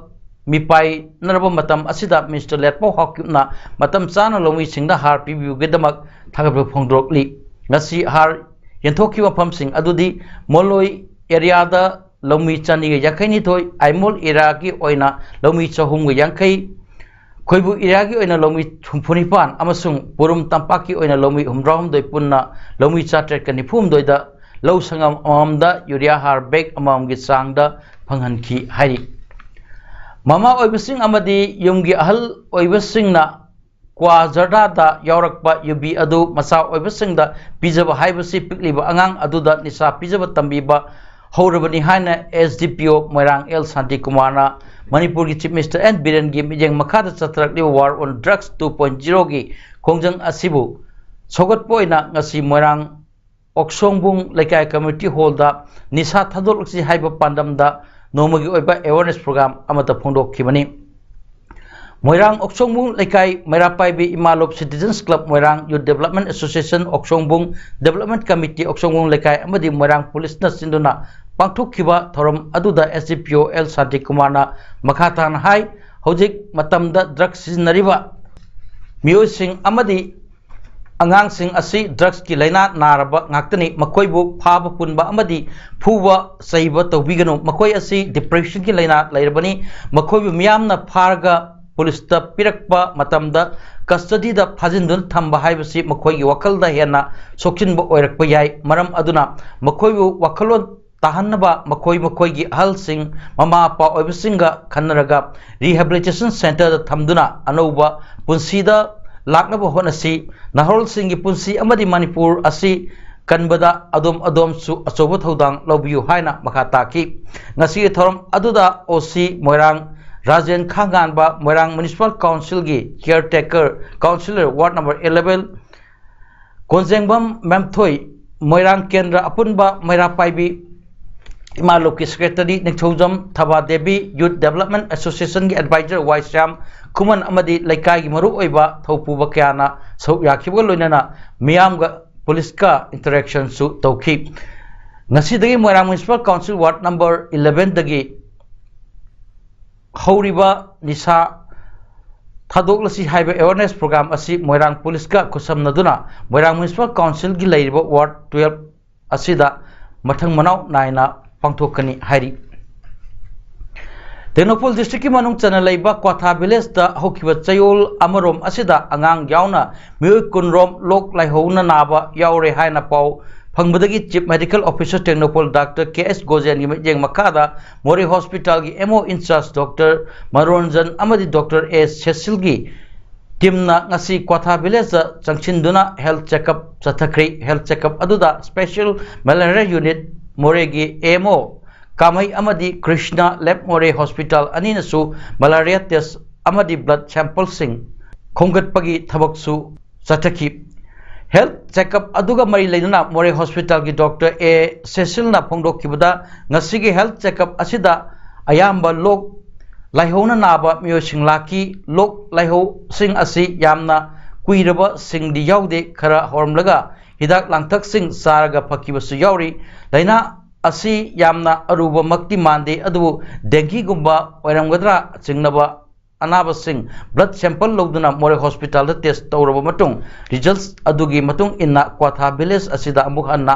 ꯃꯤꯄꯥꯏꯅꯔꯕ ꯃꯇꯝ ꯑꯁꯤꯗ ꯃꯤꯅꯤꯁꯇꯔ ꯂꯦꯠꯄꯥꯎ ꯍꯥꯎꯀꯤꯞꯅ ꯃꯇꯝ ꯆꯥꯅ ꯂꯧꯃꯤꯁꯤꯡꯗ ꯍꯥꯔ ꯄꯤꯕꯤꯕꯒꯤꯗꯃꯛ ꯊꯥꯒꯠꯄ ꯐꯣꯡꯗꯣꯛꯂꯤ꯫ ꯉꯁꯤ ꯍꯥꯔ ꯌꯦꯟꯊꯣꯛꯈꯤꯕ ꯃꯐꯝꯁꯤꯡ ꯑꯗꯨꯗꯤ ꯃꯣꯂꯣꯏ ꯑꯦꯔꯤꯌꯥꯗ ꯂꯧꯃꯤ ꯆꯅꯤꯒ ꯌꯥꯡꯈꯩ ꯅꯤꯊꯣꯏ, ꯑꯥꯏꯃꯣꯜ ꯑꯦꯔꯤꯌꯥꯒꯤ ꯑꯣꯏꯅ ꯂꯧꯃꯤ ꯆꯍꯨꯝꯒ ꯌꯥꯡꯈꯩ, ꯈꯣꯏꯕꯨ ꯑꯦꯔꯤꯌꯥꯒꯤ ꯑꯣꯏꯅ ꯂꯧꯃꯤ ꯍꯨꯝꯐꯨ ꯅꯤꯄꯥꯟ ꯑꯃꯁꯨꯡ ꯄꯨꯔꯨꯝ ꯇꯝꯄꯥꯛꯀꯤ ꯑꯣꯏꯅ ꯂꯧꯃꯤ ꯍꯨꯝꯗ꯭ꯔꯥ ꯍꯨꯝꯗꯣꯏ ꯄꯨꯟꯅ ꯂꯧꯃꯤ ꯆꯥꯇ꯭ꯔꯦꯠꯀ ꯅꯤꯐꯨ ꯍꯨꯝꯗꯣꯏꯗ ꯂꯧ ꯁꯪꯒꯝ ꯑꯃꯃꯝꯗ ꯌꯨꯔꯤꯌꯥ ꯍꯥꯔ ꯕꯦꯒ ꯑꯃꯃꯝꯒꯤ ꯆꯥꯡꯗ ꯐꯪꯍꯟꯈꯤ ꯍꯥꯏꯔꯤ꯫ ꯃꯃꯥ ꯑꯣꯏꯕꯁꯤꯡ ꯑꯃꯗꯤ ꯌꯨꯝꯒꯤ ꯑꯍꯜ ꯑꯣꯏꯕꯁꯤꯡꯅ ꯀ꯭ꯋꯥ ꯖꯔꯗꯥꯗ ꯌꯥꯎꯔꯛꯄ ꯌꯨꯕꯤ ꯑꯗꯨ ꯃꯆꯥ ꯑꯣꯏꯕꯁꯤꯡꯗ ꯄꯤꯖꯕ ꯍꯥꯏꯕꯁꯤ ꯄꯤꯛꯂꯤꯕ ꯑꯉꯥꯡ ꯑꯗꯨꯗ ꯅꯤꯁꯥ ꯄꯤꯖꯕ ꯇꯝꯕꯤꯕ ꯍꯧꯔꯕꯅꯤ ꯍꯥꯏꯅ ꯑꯦꯁ ꯗꯤ ꯄꯤ ꯑꯣ ꯃꯣꯏꯔꯥꯡ ꯑꯦꯜ ꯁꯥꯟꯇꯤꯀꯨꯃꯥꯔꯅ ꯃꯅꯤꯄꯨꯔꯒꯤ ꯆꯤꯐ ꯃꯤꯅꯤꯁꯇꯔ ꯑꯦꯟ ꯕꯤꯔꯦꯟꯒꯤ ꯃꯤꯠꯌꯦꯡ ꯃꯈꯥꯗ ꯆꯠꯊꯔꯛꯂꯤꯕ War on Drugs two point zero ꯒꯤ ꯈꯣꯡꯖꯪ ꯑꯁꯤꯕꯨ ꯁꯧꯒꯠꯄ ꯑꯣꯏꯅ ꯉꯁꯤ ꯃꯣꯏꯔꯥꯡ ꯑꯣꯛꯁꯣꯡꯕꯨꯡ ꯂꯩꯀꯥꯏ ꯀꯝꯃ꯭ꯌꯨꯅꯤꯇꯤ ꯍꯣꯜꯗ ꯅꯤꯁꯥ ꯊꯥꯗꯣꯛꯂꯛꯁꯤ ꯍꯥꯏꯕ ꯄꯥꯟꯗꯝꯗ ꯅꯣꯡꯃꯒꯤ ꯑꯣꯏꯕ ꯑꯦꯋꯥꯔꯅꯦꯁ ꯄ꯭ꯔꯣꯒ꯭ꯔꯥꯝ ꯑꯃꯠꯇ ꯐꯣꯡꯗꯣꯛꯈꯤꯕꯅꯤ꯫ ꯃꯣꯏꯔꯥꯡ ꯑꯣꯛꯁꯣꯡꯕꯨꯡ ꯂꯩꯀꯥꯏ ꯃꯩꯔꯥ ꯄꯥꯏꯕꯤ ꯏꯃꯥ ꯂꯣꯞ ꯁꯤꯇꯤꯖꯟꯁ ꯀ꯭ꯂꯕ ꯃꯣꯏꯔꯥꯡ, ꯌꯨꯠ ꯗꯦꯕꯂꯞꯃꯦꯟ ꯑꯦꯁꯣꯁꯤꯌꯦꯁꯟ ꯑꯣꯛꯁꯣꯡꯕꯨꯡ, ꯗꯦꯕꯂꯞꯃꯦꯟ ꯀꯃꯤꯇꯤ ꯑꯣꯛꯁꯣꯡꯕꯨꯡ ꯂꯩꯀꯥꯏ ꯑꯃꯗꯤ ꯃꯣꯏꯔꯥꯡ ꯄꯨꯂꯤꯁꯅ ꯁꯤꯟꯗꯨꯅ ꯄꯥꯡꯊꯣꯛꯈꯤꯕ ꯊꯧꯔꯝ ꯑꯗꯨꯗ ꯑꯦꯁ ꯗꯤ ꯄꯤ ꯑꯣ ꯑꯦꯜ ꯁꯥꯟꯇꯤꯀꯨꯃꯥꯔꯅ ꯃꯈꯥ ꯇꯥꯅ ꯍꯥꯏ, ꯍꯧꯖꯤꯛ ꯃꯇꯝꯗ ꯗ꯭ꯔꯒ ꯁꯤꯖꯤꯟꯅꯔꯤꯕ ꯃꯤꯑꯣꯏꯁꯤꯡ ꯑꯃꯗꯤ ꯑꯉꯥꯡꯁꯤꯡ ꯑꯁꯤ ꯗ꯭ꯔꯒꯁꯀꯤ ꯂꯥꯏꯅꯥ ꯅꯥꯔꯕ ꯉꯥꯛꯇꯅꯤ꯫ ꯃꯈꯣꯏꯕꯨ ꯐꯥꯕ ꯄꯨꯟꯕ ꯑꯃꯗꯤ ꯐꯨꯕ ꯆꯩꯕ ꯇꯧꯕꯤꯒꯅꯨ꯫ ꯃꯈꯣꯏ ꯑꯁꯤ ꯗꯤꯄ꯭ꯔꯦꯁꯟꯒꯤ ꯂꯥꯏꯅꯥ ꯂꯩꯔꯕꯅꯤ꯫ ꯃꯈꯣꯏꯕꯨ ꯃꯤꯌꯥꯝꯅ ꯐꯥꯔꯒ ꯄꯨꯂꯤꯁꯇ ꯄꯤꯔꯛꯄ ꯃꯇꯝꯗ ꯀꯁꯇꯗꯤꯗ ꯐꯥꯖꯤꯟꯗꯨꯅ ꯊꯝꯕ ꯍꯥꯏꯕꯁꯤ ꯃꯈꯣꯏꯒꯤ ꯋꯥꯈꯜꯗ ꯍꯦꯟꯅ ꯁꯣꯛꯆꯤꯟꯕ ꯑꯣꯏꯔꯛꯄ ꯌꯥꯏ꯫ ꯃꯔꯝ ꯑꯗꯨꯅ ꯃꯈꯣꯏꯕꯨ ꯋꯥꯈꯜꯂꯣꯟ ꯇꯥꯍꯟꯅꯕ ꯃꯈꯣꯏ ꯃꯈꯣꯏꯒꯤ ꯑꯍꯜꯁꯤꯡ, ꯃꯃꯥ ꯃꯄꯥ ꯑꯣꯏꯕꯁꯤꯡꯒ ꯈꯟꯅꯔꯒ ꯔꯤꯍꯦꯕꯤꯂꯤꯇꯦꯁꯟ ꯁꯦꯟꯇꯔꯗ ꯊꯝꯗꯨꯅ ꯑꯅꯧꯕ ꯄꯨꯟꯁꯤꯗ ꯂꯥꯛꯅꯕ ꯍꯣꯠꯅꯁꯤ꯫ ꯅꯍꯥꯔꯣꯜꯁꯤꯡꯒꯤ ꯄꯨꯟꯁꯤ ꯑꯃꯗꯤ ꯃꯅꯤꯄꯨꯔ ꯑꯁꯤ ꯀꯟꯕꯗ ꯑꯗꯣꯝ ꯑꯗꯣꯝꯁꯨ ꯑꯆꯧꯕ ꯊꯧꯗꯥꯡ ꯂꯧꯕꯤꯌꯨ ꯍꯥꯏꯅ ꯃꯈꯥ ꯇꯥꯈꯤ꯫ ꯉꯁꯤꯒꯤ ꯊꯧꯔꯝ ꯑꯗꯨꯗ ꯑꯣ ꯁꯤ ꯃꯣꯏꯔꯥꯡ ꯔꯥꯖꯦꯟ ꯈꯥꯉꯥꯟꯕ, ꯃꯣꯏꯔꯥꯡ ꯃ꯭ꯌꯨꯅꯤꯁꯤꯄꯥꯜ ꯀꯥꯎꯟꯁꯤꯜꯒꯤ ꯀꯤꯌꯔ ꯇꯦꯀꯔ ꯀꯥꯎꯟꯁꯤꯂꯔ ꯋꯥꯔꯗ ꯅꯝꯕꯔ eleven, ꯀꯣꯟꯖꯦꯡꯕꯝ ꯃꯦꯝꯊꯣꯏ, ꯃꯣꯏꯔꯥꯡ ꯀꯦꯟꯗ꯭ꯔ ꯑꯄꯨꯟꯕ ꯃꯩꯔꯥ ꯄꯥꯏꯕꯤ ꯏꯃꯥ ꯂꯣꯛꯀꯤ ꯁꯦꯀ꯭ꯔꯦꯇꯔꯤ ꯅꯤꯡꯊꯧꯖꯝ ꯊꯕꯥ ꯗꯦꯕꯤ, ꯌꯨꯠ ꯗꯦꯕꯂꯞꯃꯦꯟ ꯑꯦꯁꯣꯁꯤꯌꯦꯁꯟꯒꯤ ꯑꯦꯗꯚꯥꯏꯖꯔ ꯋꯥꯏ ꯁ꯭ꯌꯥꯝ ꯈꯨꯃꯟ ꯑꯃꯗꯤ ꯂꯩꯀꯥꯏꯒꯤ ꯃꯔꯨꯑꯣꯏꯕ ꯊꯧꯄꯨꯕ ꯀꯌꯥꯅ ꯁꯔꯨꯛ ꯌꯥꯈꯤꯕꯒ ꯂꯣꯏꯅꯅ ꯃꯤꯌꯥꯝꯒ ꯄꯨꯂꯤꯁꯀ ꯏꯟꯇꯔꯦꯛꯁꯟꯁꯨ ꯇꯧꯈꯤ꯫ ꯉꯁꯤꯗꯒꯤ Moirang municipal council ward number eleven ꯗꯒꯤ ꯍꯧꯔꯤꯕ ꯅꯤꯁꯥ ꯊꯥꯗꯣꯛꯂꯁꯤ ꯍꯥꯏꯕ ꯑꯦꯋꯥꯔꯅꯦꯁ ꯄ꯭ꯔꯣꯒ꯭ꯔꯥꯝ ꯑꯁꯤ ꯃꯣꯏꯔꯥꯡ ꯄꯨꯂꯤꯁꯀ ꯈꯨꯠꯁꯝꯅꯗꯨꯅ ꯃꯣꯏꯔꯥꯡ ꯃ꯭ꯌꯨꯅꯤꯁꯤꯄꯥꯜ ꯀꯥꯎꯟꯁꯤꯜꯒꯤ ꯂꯩꯔꯤꯕ ꯋꯥꯔꯗ twelve ꯑꯁꯤꯗ ꯃꯊꯪ ꯃꯅꯥꯎ ꯅꯥꯏꯅ ꯄꯥꯡꯊꯣꯛꯀꯅꯤ ꯍꯥꯏꯔꯤ꯫ ꯇꯦꯡꯅꯧꯄꯜ ꯗꯤꯁꯇ꯭ꯔꯤꯛꯀꯤ ꯃꯅꯨꯡ ꯆꯟꯅ ꯂꯩꯕ ꯀ꯭ꯋꯥꯊꯥ ꯚꯤꯂꯦꯖꯇ ꯍꯧꯈꯤꯕ ꯆꯌꯣꯜ ꯑꯃꯔꯣꯝ ꯑꯁꯤꯗ ꯑꯉꯥꯡ ꯌꯥꯎꯅ ꯃꯤꯑꯣꯏ ꯀꯨꯟꯔꯣꯝ ꯂꯣꯛ ꯂꯥꯏꯍꯧꯅ ꯅꯥꯕ ꯌꯥꯎꯔꯦ ꯍꯥꯏꯅ ꯄꯥꯎ ꯐꯪꯕꯗꯒꯤ chief medical officer Tengnoupal doctor K S ꯒꯣꯖꯦꯟꯒꯤ ꯃꯤꯠꯌꯦꯡ ꯃꯈꯥꯗ ꯃꯣꯔꯦ ꯍꯣꯁꯄꯤꯇꯥꯜꯒꯤ M O in-charge doctor Manoranjan ꯑꯃꯗꯤ ꯗꯣꯛꯇꯔ ꯑꯦ ꯁꯦꯁꯤꯜꯒꯤ ꯇꯤꯝꯅ ꯉꯁꯤ ꯀ꯭ꯋꯥꯊꯥ ꯚꯤꯂꯦꯖꯇ ꯆꯪꯁꯤꯟꯗꯨꯅ ꯍꯦꯜꯊ ꯆꯦꯛꯑꯞ ꯆꯠꯊꯈ꯭ꯔꯤ꯫ ꯍꯦꯜꯊ ꯆꯦꯛꯑꯞ ꯑꯗꯨꯗ ꯁ꯭ꯄꯦꯁꯦꯜ ꯃꯦꯂꯦꯔꯤꯌꯥ ꯌꯨꯅꯤꯠ ꯃꯣꯔꯦꯒꯤ ꯑꯦꯝ ꯑꯣ ꯀꯥꯃꯩ ꯑꯃꯗꯤ ꯀ꯭ꯔꯤꯁꯅ ꯂꯦꯞ ꯃꯣꯔꯦ ꯍꯣꯁꯄꯤꯇꯥꯜ ꯑꯅꯤꯅꯁꯨ ꯃꯦꯂꯦꯔꯤꯌꯥ ꯇꯦꯁ ꯑꯃꯗꯤ ꯕ꯭ꯂꯗ ꯁꯦꯝꯄꯜꯁꯤꯡ ꯈꯣꯝꯒꯠꯄꯒꯤ ꯊꯕꯛꯁꯨ ꯆꯠꯊꯈꯤ꯫ ꯍꯦꯜꯊ ꯆꯦꯛꯑꯞ ꯑꯗꯨꯒ ꯃꯔꯤ ꯂꯩꯅꯅ ꯃꯣꯔꯦ ꯍꯣꯁꯄꯤꯇꯥꯜꯒꯤ ꯗꯣꯛꯇꯔ ꯑꯦ ꯁꯦꯁꯤꯜꯅ ꯐꯣꯡꯗꯣꯛꯈꯤꯕꯗ, ꯉꯁꯤꯒꯤ ꯍꯦꯜꯊ ꯆꯦꯛꯑꯞ ꯑꯁꯤꯗ ꯑꯌꯥꯝꯕ ꯂꯣꯛ ꯂꯥꯏꯍꯧꯅ ꯅꯥꯕ ꯃꯤꯑꯣꯏꯁꯤꯡ ꯂꯥꯛꯈꯤ꯫ ꯂꯣꯛ ꯂꯥꯏꯍꯧꯁꯤꯡ ꯑꯁꯤ ꯌꯥꯝꯅ ꯀꯨꯏꯔꯕꯁꯤꯡꯗꯤ ꯌꯥꯎꯗꯦ, ꯈꯔ ꯍꯧꯔꯝꯂꯒ ꯍꯤꯗꯥꯛ ꯂꯥꯡꯊꯛꯁꯤꯡ ꯆꯥꯔꯒ ꯐꯈꯤꯕꯁꯨ ꯌꯥꯎꯔꯤ꯫ ꯂꯥꯏꯅꯥ ꯑꯁꯤ ꯌꯥꯝꯅ ꯑꯔꯨꯕꯃꯛꯇꯤ ꯃꯥꯟꯗꯦ, ꯑꯗꯨꯕꯨ ꯗꯦꯡꯒꯤꯒꯨꯝꯕ ꯑꯣꯏꯔꯝꯒꯗ꯭ꯔꯥ ꯆꯤꯡꯅꯕ ꯑꯅꯥꯕꯁꯤꯡ ꯕ꯭ꯂꯗ ꯁꯦꯝꯄꯜ ꯂꯧꯗꯨꯅ ꯃꯣꯔꯦ ꯍꯣꯁꯄꯤꯇꯥꯜꯗ ꯇꯦꯁ ꯇꯧꯔꯕ ꯃꯇꯨꯡ, ꯔꯤꯖꯜꯠꯁ ꯑꯗꯨꯒꯤ ꯃꯇꯨꯡ ꯏꯟꯅ ꯀ꯭ꯋꯥꯊꯥ ꯚꯤꯂꯦꯖ ꯑꯁꯤꯗ ꯑꯃꯨꯛ ꯍꯟꯅ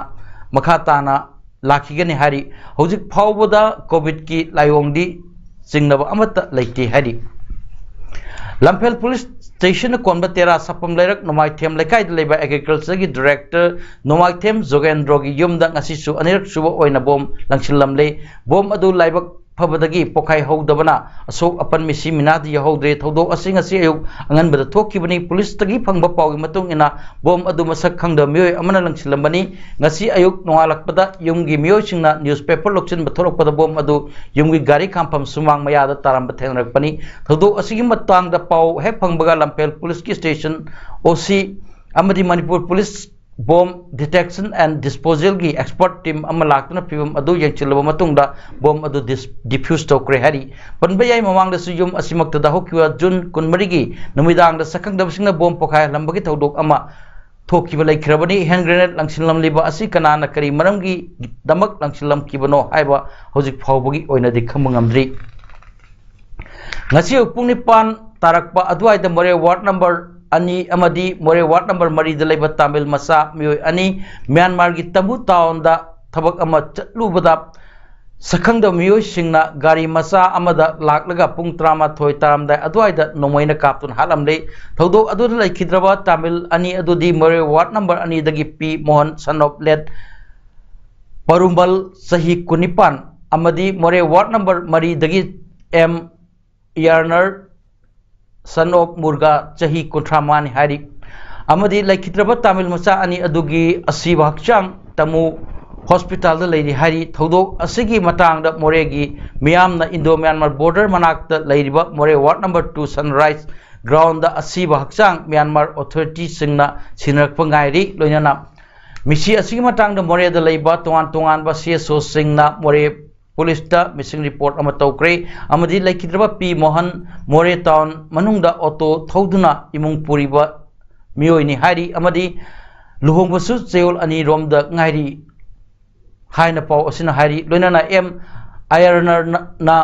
ꯃꯈꯥ ꯇꯥꯅ ꯂꯥꯛꯈꯤꯒꯅꯤ ꯍꯥꯏꯔꯤ꯫ ꯍꯧꯖꯤꯛ ꯐꯥꯎꯕꯗ ꯀꯣꯚꯤꯗꯀꯤ ꯂꯥꯏꯑꯣꯡꯗꯤ ꯆꯤꯡꯅꯕ ꯑꯃꯠꯇ ꯂꯩꯇꯦ ꯍꯥꯏꯔꯤ꯫ ꯂꯝꯐꯦꯜ ꯄꯨꯂꯤꯁ ꯁ꯭ꯇꯦꯁꯟꯅ ꯀꯣꯟꯕ ꯇꯦꯔꯥ ꯁꯥꯐꯝ ꯂꯩꯔꯛ ꯅꯣꯡꯃꯥꯏꯊꯦꯝ ꯂꯩꯀꯥꯏꯗ ꯂꯩꯕ ꯑꯦꯒ꯭ꯔꯤꯀꯜꯆꯔꯒꯤ ꯗꯤꯔꯦꯛꯇꯔ ꯅꯣꯡꯃꯥꯏꯊꯦꯝ ꯖꯣꯒꯦꯟꯗ꯭ꯔꯣꯒꯤ ꯌꯨꯝꯗ ꯉꯁꯤꯁꯨ ꯑꯅꯤꯔꯛ ꯁꯨꯕ ꯑꯣꯏꯅ ꯕꯣꯝ ꯂꯪꯁꯤꯜꯂꯝꯂꯦ꯫ ꯕꯣꯝ ꯑꯗꯨ ꯂꯥꯏꯕꯛ ꯐꯕꯗꯒꯤ ꯄꯣꯈꯥꯏꯍꯧꯗꯕꯅ ꯑꯁꯣꯛ ꯑꯄꯟ ꯃꯤꯁꯤ ꯃꯤꯅꯥꯗꯤ ꯌꯥꯎꯍꯧꯗ꯭ꯔꯦ꯫ ꯊꯧꯗꯣꯛ ꯑꯁꯤ ꯉꯁꯤ ꯑꯌꯨꯛ ꯑꯉꯟꯕꯗ ꯊꯣꯛꯈꯤꯕꯅꯤ꯫ ꯄꯨꯂꯤꯁꯇꯒꯤ ꯐꯪꯕ ꯄꯥꯎꯒꯤ ꯃꯇꯨꯡ ꯏꯟꯅ, ꯕꯣꯝ ꯑꯗꯨ ꯃꯁꯛ ꯈꯪꯗꯕ ꯃꯤꯑꯣꯏ ꯑꯃꯅ ꯂꯪꯁꯤꯜꯂꯝꯕꯅꯤ꯫ ꯉꯁꯤ ꯑꯌꯨꯛ ꯅꯣꯡꯉꯥꯜꯂꯛꯄꯗ ꯌꯨꯝꯒꯤ ꯃꯤꯑꯣꯏꯁꯤꯡꯅ ꯅ꯭ꯌꯨꯁꯄꯦꯄꯔ ꯂꯧꯁꯤꯟꯕ ꯊꯣꯛꯂꯛꯄꯗ ꯕꯣꯝ ꯑꯗꯨ ꯌꯨꯝꯒꯤ ꯒꯥꯔꯤ ꯈꯥꯝꯐꯝ ꯁꯨꯃꯥꯡ ꯃꯌꯥꯗ ꯇꯥꯔꯝꯕ ꯊꯦꯡꯅꯔꯛꯄꯅꯤ꯫ ꯊꯧꯗꯣꯛ ꯑꯁꯤꯒꯤ ꯃꯇꯥꯡꯗ ꯄꯥꯎ ꯍꯦꯛ ꯐꯪꯕꯒ ꯂꯝꯐꯦꯜ ꯄꯨꯂꯤꯁꯀꯤ ꯁ꯭ꯇꯦꯁꯟ ꯑꯣ ꯁꯤ ꯑꯃꯗꯤ Manipur police bomb detection and ꯗꯤꯁꯄꯣꯖꯦꯜꯒꯤ ꯑꯦꯛꯁꯄꯔꯠ ꯇꯤꯝ ꯑꯃ ꯂꯥꯛꯇꯨꯅ ꯐꯤꯕꯝ ꯑꯗꯨ ꯌꯦꯡꯁꯤꯜꯂꯕ ꯃꯇꯨꯡꯗ ꯕꯣꯝ ꯑꯗꯨ ꯗꯤꯁ-, ꯗꯤꯐ꯭ꯌꯨꯁ ꯇꯧꯈ꯭ꯔꯦ ꯍꯥꯏꯔꯤ꯫ ꯄꯟꯕ ꯌꯥꯏ, ꯃꯃꯥꯡꯗꯁꯨ ꯌꯨꯝ ꯑꯁꯤꯃꯛꯇꯗ ꯍꯧꯈꯤꯕ ꯖꯨꯟ ꯀꯨꯟꯃꯔꯤꯒꯤ ꯅꯨꯃꯤꯗꯥꯡꯗ ꯁꯛꯈꯪꯗꯕꯁꯤꯡꯅ ꯕꯣꯝ ꯄꯣꯈꯥꯏꯍꯜꯂꯝꯕꯒꯤ ꯊꯧꯗꯣꯛ ꯑꯃ ꯊꯣꯛꯈꯤꯕ ꯂꯩꯈ꯭ꯔꯕꯅꯤ꯫ ꯍꯦꯟ ꯒ꯭ꯔꯦꯅꯦꯗ ꯂꯪꯁꯤꯜꯂꯝꯂꯤꯕ ꯑꯁꯤ ꯀꯅꯥꯅ ꯀꯔꯤ ꯃꯔꯝꯒꯤꯗꯃꯛ ꯂꯪꯁꯤꯜꯂꯝꯈꯤꯕꯅꯣ ꯍꯥꯏꯕ ꯍꯧꯖꯤꯛ ꯐꯥꯎꯕꯒꯤ ꯑꯣꯏꯅꯗꯤ ꯈꯪꯕ ꯉꯝꯗ꯭ꯔꯤ꯫ ꯉꯁꯤ ꯑꯌꯨꯛ ꯄꯨꯡ ꯅꯤꯄꯥꯟ ꯇꯥꯔꯛꯄ ꯑꯗꯨꯋꯥꯏꯗ ꯃꯣꯔꯦ ꯋꯥꯔꯗ ꯅꯝꯕꯔ ꯑꯅꯤ ꯑꯃꯗꯤ ꯃꯣꯔꯦ ꯋꯥꯔꯗ ꯅꯝꯕꯔ ꯃꯔꯤꯗ ꯂꯩꯕ ꯇꯥꯃꯤꯜ ꯃꯆꯥ ꯃꯤꯑꯣꯏ ꯑꯅꯤ ꯃ꯭ꯌꯥꯟꯃꯥꯔꯒꯤ ꯇꯝꯕꯨ ꯇꯥꯎꯟꯗ ꯊꯕꯛ ꯑꯃ ꯆꯠꯂꯨꯕꯗ ꯁꯛꯈꯪꯗꯕ ꯃꯤꯑꯣꯏꯁꯤꯡꯅ ꯒꯥꯔꯤ ꯃꯆꯥ ꯑꯃꯗ ꯂꯥꯛꯂꯒ ꯄꯨꯡ ꯇꯔꯥꯃꯥꯊꯣꯏ ꯇꯥꯔꯝꯗꯥꯏ ꯑꯗꯨꯋꯥꯏꯗ ꯅꯣꯡꯃꯩꯅ ꯀꯥꯞꯇꯨꯅ ꯍꯥꯠꯂꯝꯂꯦ꯫ ꯊꯧꯗꯣꯛ ꯑꯗꯨꯗ ꯂꯩꯈꯤꯗ꯭ꯔꯕ ꯇꯥꯃꯤꯜ ꯑꯅꯤ ꯑꯗꯨꯗꯤ ꯃꯣꯔꯦ ꯋꯥꯔꯗ ꯅꯝꯕꯔ ꯑꯅꯤꯗꯒꯤ ꯄꯤ ꯃꯣꯍꯟ, son of late ꯄꯔꯨꯝꯕꯜ, ꯆꯍꯤ ꯀꯨꯟꯅꯤꯄꯥꯟ, ꯑꯃꯗꯤ ꯃꯣꯔꯦ ꯋꯥꯔꯗ ꯅꯝꯕꯔ ꯃꯔꯤꯗꯒꯤ M Yarnar, son of Murga, ꯆꯍꯤ ꯀꯨꯟꯊ꯭ꯔꯥ ꯃꯉꯥꯅꯤ ꯍꯥꯏꯔꯤ꯫ ꯑꯃꯗꯤ ꯂꯩꯈꯤꯗ꯭ꯔꯕ ꯇꯥꯃꯤꯜ ꯃꯆꯥ ꯑꯅꯤ ꯑꯗꯨꯒꯤ ꯑꯁꯤꯕ ꯍꯛꯆꯥꯡ ꯇꯥꯃꯨ ꯍꯣꯁꯄꯤꯇꯥꯜꯗ ꯂꯩꯔꯤ ꯍꯥꯏꯔꯤ꯫ ꯊꯧꯗꯣꯛ ꯑꯁꯤꯒꯤ ꯃꯇꯥꯡꯗ ꯃꯣꯔꯦꯒꯤ ꯃꯤꯌꯥꯝꯅ ꯏꯟꯗꯣ ꯃ꯭ꯌꯥꯟꯃꯥꯔ ꯕꯣꯔꯗꯔ ꯃꯅꯥꯛꯇ ꯂꯩꯔꯤꯕ Moreh ward number two sunrise ground ꯑꯁꯤꯕ ꯍꯛꯆꯥꯡ ꯃ꯭ꯌꯥꯟꯃꯥꯔ ꯑꯣꯊꯣꯔꯤꯇꯤꯁꯤꯡꯅ ꯁꯤꯟꯅꯔꯛꯄ ꯉꯥꯏꯔꯤ꯫ ꯂꯣꯏꯅꯅ ꯃꯤꯁꯤ ꯑꯁꯤꯒꯤ ꯃꯇꯥꯡꯗ ꯃꯣꯔꯦꯗ ꯂꯩꯕ ꯇꯣꯉꯥꯟ ꯇꯣꯉꯥꯟꯕ ꯁꯤ ꯑꯦꯁ ꯑꯣꯁꯤꯡꯅ ꯃꯣꯔꯦ ꯄꯨꯂꯤꯁꯇ ꯃꯤꯁꯤꯡ ꯔꯤꯄꯣꯔꯠ ꯑꯃ ꯇꯧꯈ꯭ꯔꯦ꯫ ꯑꯃꯗꯤ ꯂꯩꯈꯤꯗ꯭ꯔꯕ ꯄꯤ ꯃꯣꯍꯟ ꯃꯣꯔꯦ ꯇꯥꯎꯟ ꯃꯅꯨꯡꯗ ꯑꯣꯇꯣ ꯊꯧꯗꯨꯅ ꯏꯃꯨꯡ ꯄꯨꯔꯤꯕ ꯃꯤꯑꯣꯏꯅꯤ ꯍꯥꯏꯔꯤ꯫ ꯑꯃꯗꯤ ꯂꯨꯍꯣꯡꯕꯁꯨ ꯆꯌꯣꯜ ꯑꯅꯤꯔꯣꯝꯗ ꯉꯥꯏꯔꯤ ꯍꯥꯏꯅ ꯄꯥꯎ ꯑꯁꯤꯅ ꯍꯥꯏꯔꯤ꯫ ꯂꯣꯏꯅꯅ ꯑꯦꯝ ꯑꯥꯏ ꯑꯥꯔ ꯑꯦꯟꯅ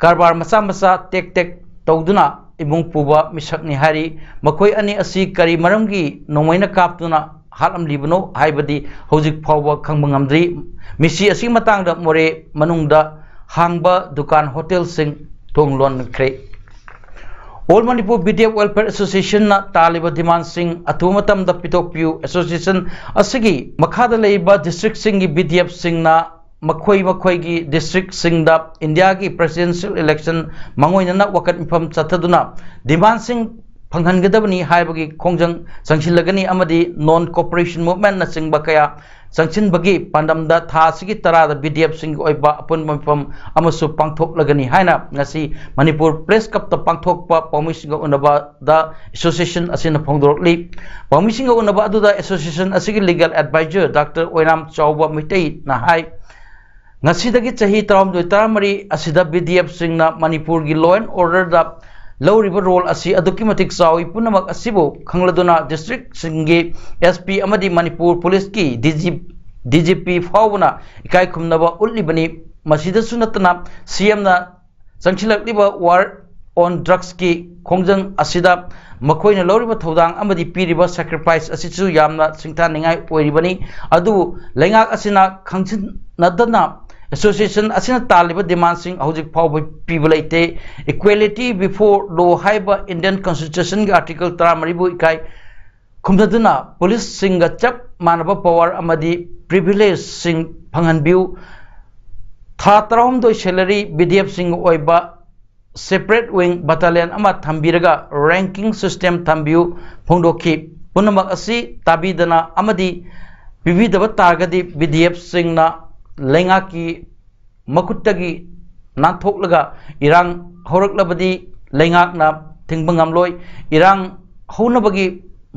ꯀꯔꯕꯥꯔ ꯃꯆꯥ ꯃꯆꯥ ꯇꯦꯛ ꯇꯦꯛ ꯇꯧꯗꯨꯅ ꯏꯃꯨꯡ ꯄꯨꯕ ꯃꯤꯁꯛꯅꯤ ꯍꯥꯏꯔꯤ꯫ ꯃꯈꯣꯏ ꯑꯅꯤ ꯑꯁꯤ ꯀꯔꯤ ꯃꯔꯝꯒꯤ ꯅꯣꯡꯃꯩꯅ ꯀꯥꯞꯇꯨꯅ ꯍꯥꯠꯂꯝꯂꯤꯕꯅꯣ ꯍꯥꯏꯕꯗꯤ ꯍꯧꯖꯤꯛ ꯐꯥꯎꯕ ꯈꯪꯕ ꯉꯝꯗ꯭ꯔꯤ꯫ ꯃꯤꯁꯤ ꯑꯁꯤꯒꯤ ꯃꯇꯥꯡꯗ ꯃꯣꯔꯦ ꯃꯅꯨꯡꯗ ꯍꯥꯡꯕ ꯗꯨꯀꯥꯟ, ꯍꯣꯇꯦꯜꯁꯤꯡ ꯊꯣꯡ ꯂꯣꯟꯈ꯭ꯔꯦ꯫ All Manipur B D F Welfare Associationꯅ ꯇꯥꯜꯂꯤꯕ ꯗꯤꯃꯥꯟꯁꯤꯡ ꯑꯊꯨꯕ ꯃꯇꯝꯗ ꯄꯤꯊꯣꯛꯄꯤꯌꯨ꯫ ꯑꯦꯁꯣꯁꯤꯌꯦꯁꯟ ꯑꯁꯤꯒꯤ ꯃꯈꯥꯗ ꯂꯩꯔꯤꯕ ꯗꯤꯁꯇ꯭ꯔꯤꯛꯁꯤꯡꯒꯤ ꯕꯤ ꯗꯤ ꯑꯦꯐꯁꯤꯡꯅ ꯃꯈꯣꯏ ꯃꯈꯣꯏꯒꯤ ꯗꯤꯁꯇ꯭ꯔꯤꯛꯁꯤꯡꯗ ꯏꯟꯗꯤꯌꯥꯒꯤ ꯄ꯭ꯔꯦꯁꯤꯗꯦꯟꯁꯤꯌꯦꯜ ꯏꯂꯦꯛꯁꯟ ꯃꯥꯡꯑꯣꯏꯅꯅ ꯋꯥꯀꯠ ꯃꯤꯐꯝ ꯆꯠꯊꯗꯨꯅ ꯗꯤꯃꯥꯟꯁꯤꯡ ꯐꯪꯍꯟꯒꯗꯕꯅꯤ ꯍꯥꯏꯕꯒꯤ ꯈꯣꯡꯖꯪ ꯆꯪꯁꯤꯜꯂꯒꯅꯤ ꯑꯃꯗꯤ ꯅꯣꯟ ꯀꯣꯑꯣꯄꯔꯦꯁꯟ ꯃꯨꯚꯃꯦꯟꯅꯆꯤꯡꯕ ꯀꯌꯥ ꯆꯪꯁꯤꯟꯕꯒꯤ ꯄꯥꯟꯗꯝꯗ ꯊꯥ ꯑꯁꯤꯒꯤ ꯇꯔꯥꯗ ꯕꯤ ꯗꯤ ꯑꯦꯐꯁꯤꯡꯒꯤ ꯑꯣꯏꯕ ꯑꯄꯨꯟꯕ ꯃꯤꯐꯝ ꯑꯃꯁꯨ ꯄꯥꯡꯊꯣꯛꯂꯒꯅꯤ ꯍꯥꯏꯅ ꯉꯁꯤ ꯃꯅꯤꯄꯨꯔ ꯄ꯭ꯔꯦꯁ ꯀ꯭ꯂꯕꯇ ꯄꯥꯡꯊꯣꯛꯄ ꯄꯥꯎꯃꯤꯁꯤꯡꯒ ꯎꯅꯕꯗ ꯑꯦꯁꯣꯁꯤꯌꯦꯁꯟ ꯑꯁꯤꯅ ꯐꯣꯡꯗꯣꯔꯛꯂꯤ꯫ ꯄꯥꯎꯃꯤꯁꯤꯡꯒ ꯎꯅꯕ ꯑꯗꯨꯗ ꯑꯦꯁꯣꯁꯤꯌꯦꯁꯟ ꯑꯁꯤꯒꯤ ꯂꯤꯒꯦꯜ ꯑꯦꯗꯚꯥꯏꯖꯔ ꯗꯥꯛꯇꯔ ꯑꯣꯏꯅꯥꯝ ꯆꯥꯎꯕ ꯃꯩꯇꯩꯅ ꯍꯥꯏ, ꯉꯁꯤꯗꯒꯤ ꯆꯍꯤ ꯇꯔꯥꯍꯨꯝꯗꯣꯏ ꯇꯔꯥꯃꯔꯤ ꯑꯁꯤꯗ ꯕꯤ ꯗꯤ ꯑꯦꯐꯁꯤꯡꯅ ꯃꯅꯤꯄꯨꯔꯒꯤ law and orderꯗ ꯂꯧꯔꯤꯕ ꯔꯣꯜ ꯑꯁꯤ ꯑꯗꯨꯛꯀꯤ ꯃꯇꯤꯛ ꯆꯥꯎꯏ꯫ ꯄꯨꯝꯅꯃꯛ ꯑꯁꯤꯕꯨ ꯈꯪꯂꯗꯨꯅ ꯗꯤꯁꯇ꯭ꯔꯤꯛꯁꯤꯡꯒꯤ ꯑꯦꯁ ꯄꯤ ꯑꯃꯗꯤ ꯃꯅꯤꯄꯨꯔ ꯄꯨꯂꯤꯁꯀꯤ D G, D G P ꯐꯥꯎꯕꯅ ꯏꯀꯥꯏ ꯈꯨꯝꯅꯕ ꯎꯠꯂꯤꯕꯅꯤ꯫ ꯃꯁꯤꯗꯁꯨ ꯅꯠꯇꯅ ꯁꯤ ꯑꯦꯝꯅ ꯆꯪꯁꯤꯜꯂꯛꯂꯤꯕ war on drugsꯀꯤ ꯈꯣꯡꯖꯪ ꯑꯁꯤꯗ ꯃꯈꯣꯏꯅ ꯂꯧꯔꯤꯕ ꯊꯧꯗꯥꯡ ꯑꯃꯗꯤ ꯄꯤꯔꯤꯕ sacrifice ꯑꯁꯤꯁꯨ ꯌꯥꯝꯅ ꯁꯤꯡꯊꯥꯅꯤꯡꯉꯥꯏ ꯑꯣꯏꯔꯤꯕꯅꯤ꯫ ꯑꯗꯨꯕꯨ ꯂꯩꯉꯥꯛ ꯑꯁꯤꯅ ꯈꯪꯖꯤꯟꯅꯗꯅ ꯑꯦꯁꯣꯁꯤꯌꯦꯁꯟ ꯑꯁꯤꯅ ꯇꯥꯜꯂꯤꯕ ꯗꯤꯃꯥꯟꯁꯤꯡ ꯍꯧꯖꯤꯛ ꯐꯥꯎꯕ ꯄꯤꯕ ꯂꯩꯇꯦ꯫ Equality before law ꯍꯥꯏꯕ Indian Constitution ꯒꯤ Article ꯇꯔꯥꯃꯔꯤꯕꯨ ꯏꯀꯥꯏ ꯈꯨꯝꯅꯗꯨꯅ ꯄꯨꯂꯤꯁꯁꯤꯡꯒ ꯆꯞ ꯃꯥꯟꯅꯕ ꯄꯋꯥꯔ ꯑꯃꯗꯤ ꯄ꯭ꯔꯤꯚꯤꯂꯦꯖꯁꯤꯡ ꯐꯪꯍꯟꯕꯤꯌꯨ꯫ ꯊꯥ ꯇꯔꯥꯍꯨꯝꯗꯣꯏ ꯁꯦꯂꯔꯤ ꯕꯤꯗꯤꯑꯦꯐꯁꯤꯡꯒ ꯑꯣꯏꯕ separate wing battalion ꯑꯃ ꯊꯝꯕꯤꯔꯒ ranking system ꯊꯝꯕꯤꯌꯨ ꯐꯣꯡꯗꯣꯛꯈꯤ꯫ ꯄꯨꯝꯅꯃꯛ ꯑꯁꯤ ꯇꯥꯕꯤꯗꯅ ꯑꯃꯗꯤ ꯄꯤꯕꯤꯗꯕ ꯇꯥꯔꯒꯗꯤ ꯕꯤꯗꯤꯑꯦꯐꯁꯤꯡꯅ ꯂꯩꯉꯥꯛꯀꯤ ꯃꯈꯨꯠꯇꯒꯤ ꯅꯥꯟꯊꯣꯛꯂꯒ ꯏꯔꯥꯡ ꯍꯧꯔꯛꯂꯕꯗꯤ ꯂꯩꯉꯥꯛꯅ ꯊꯤꯡꯕ ꯉꯝꯂꯣꯏ꯫ ꯏꯔꯥꯡ ꯍꯧꯅꯕꯒꯤ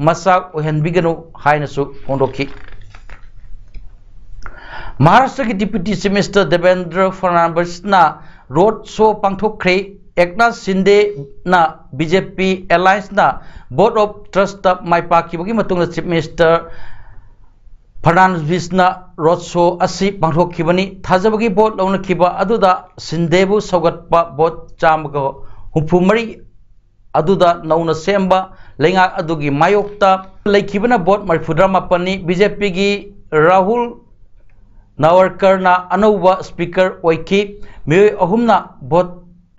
ꯃꯆꯥꯛ ꯑꯣꯏꯍꯟꯕꯤꯒꯅꯨ ꯍꯥꯏꯅꯁꯨ ꯐꯣꯡꯗꯣꯛꯈꯤ꯫ ꯃꯍꯥꯔꯥꯁꯇ꯭ꯔꯒꯤ Deputy Chief Minister ꯗꯦꯕꯦꯟꯗ꯭ꯔ ꯐꯔꯅꯥꯟꯗꯤꯁꯅ ꯔꯣꯗ ꯁꯣ ꯄꯥꯡꯊꯣꯛꯈ꯭ꯔꯦ꯫ ꯑꯦꯛꯅꯥꯊ ꯁꯤꯟꯗꯦꯅ ꯕꯤ ꯖꯦ ꯄꯤ ꯑꯦꯂꯥꯏꯟꯁꯅ vote of trustꯇ ꯃꯥꯏ ꯄꯥꯛꯈꯤꯕꯒꯤ ꯃꯇꯨꯡꯗ Chief Minister ꯐꯔꯅꯥꯟꯗꯤꯁꯅ ꯔꯣꯗ ꯁꯣ ꯑꯁꯤ ꯄꯥꯡꯊꯣꯛꯈꯤꯕꯅꯤ꯫ ꯊꯥꯖꯕꯒꯤ ꯚꯣꯠ ꯂꯧꯅꯈꯤꯕ ꯑꯗꯨꯗ ꯁꯤꯟꯗꯦꯕꯨ ꯁꯧꯒꯠꯄ ꯚꯣꯠ ꯆꯥꯝꯃꯒ ꯍꯨꯝꯐꯨ ꯃꯔꯤ ꯑꯗꯨꯗ ꯅꯧꯅ ꯁꯦꯝꯕ ꯂꯩꯉꯥꯛ ꯑꯗꯨꯒꯤ ꯃꯥꯌꯣꯛꯇ ꯂꯩꯈꯤꯕꯅ ꯚꯣꯠ ꯃꯔꯤꯐꯨꯇꯔꯥ ꯃꯥꯄꯟꯅꯤ꯫ ꯕꯤ ꯖꯦ ꯄꯤꯒꯤ ꯔꯥꯍꯨꯜ ꯅꯥꯋꯔꯀꯔꯅ ꯑꯅꯧꯕ ꯁ꯭ꯄꯤꯀꯔ ꯑꯣꯏꯈꯤ꯫ ꯃꯤꯑꯣꯏ ꯑꯍꯨꯝꯅ ꯚꯣꯠ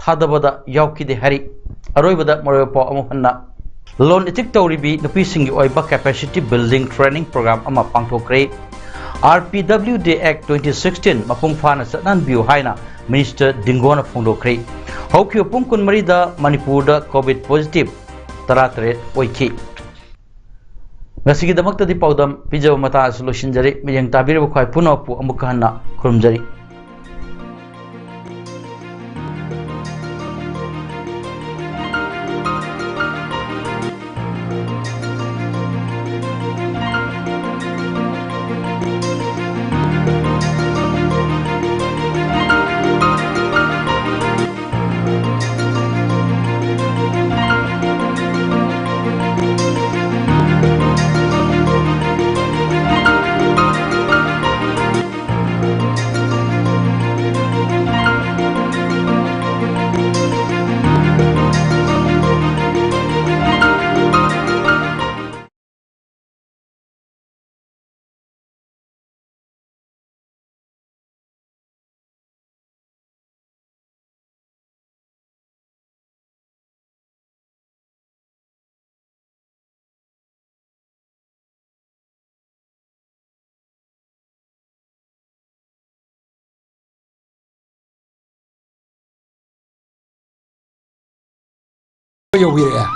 ꯊꯥꯗꯕꯗ ꯌꯥꯎꯈꯤꯗꯦ ꯍꯥꯏꯔꯤ꯫ ꯑꯔꯣꯏꯕꯗ ꯃꯔꯨꯑꯣꯏꯕ ꯄꯥꯎ ꯑꯃꯨꯛ ꯍꯟꯅ꯫ ꯂꯂꯣꯟ ꯏꯇꯤꯛ ꯇꯧꯔꯤꯕꯤ ꯅꯨꯄꯤꯁꯤꯡꯒꯤ ꯑꯣꯏꯕ capacity building training program ꯑꯃ ꯄꯥꯡꯊꯣꯛꯈ꯭ꯔꯦ꯫ R P W D Act twenty sixteen ꯃꯄꯨꯡ ꯐꯥꯅ ꯆꯠꯅꯍꯟꯕꯤꯌꯨ ꯍꯥꯏꯅ Minister ꯗꯤꯡꯒꯣꯅ ꯐꯣꯡꯗꯣꯛꯈ꯭ꯔꯦ꯫ ꯍꯧꯈꯤꯕ ꯄꯨꯡ ꯀꯨꯟꯃꯔꯤꯗ ꯃꯅꯤꯄꯨꯔꯗ COVID positive ꯇꯔꯥꯇꯔꯦꯠ ꯑꯣꯏꯈꯤ꯫ ꯉꯁꯤꯒꯤꯗꯃꯛꯇꯗꯤ ꯄꯥꯎꯗꯝ ꯄꯤꯖꯕ ꯃꯇꯥꯡ ꯑꯁꯤ ꯂꯣꯏꯁꯤꯟꯖꯔꯤ꯫ ꯃꯤꯠꯌꯦꯡ ꯇꯥꯕꯤꯔꯤꯕ ꯈ꯭ꯋꯥꯏ ꯄꯨꯝꯅꯃꯛꯄꯨ ꯑꯃꯨꯛꯀ ꯍꯟꯅ ꯈꯨꯔꯨꯝꯖꯔꯤ꯫ ꯇꯧꯕꯤꯔꯛꯑꯦ꯫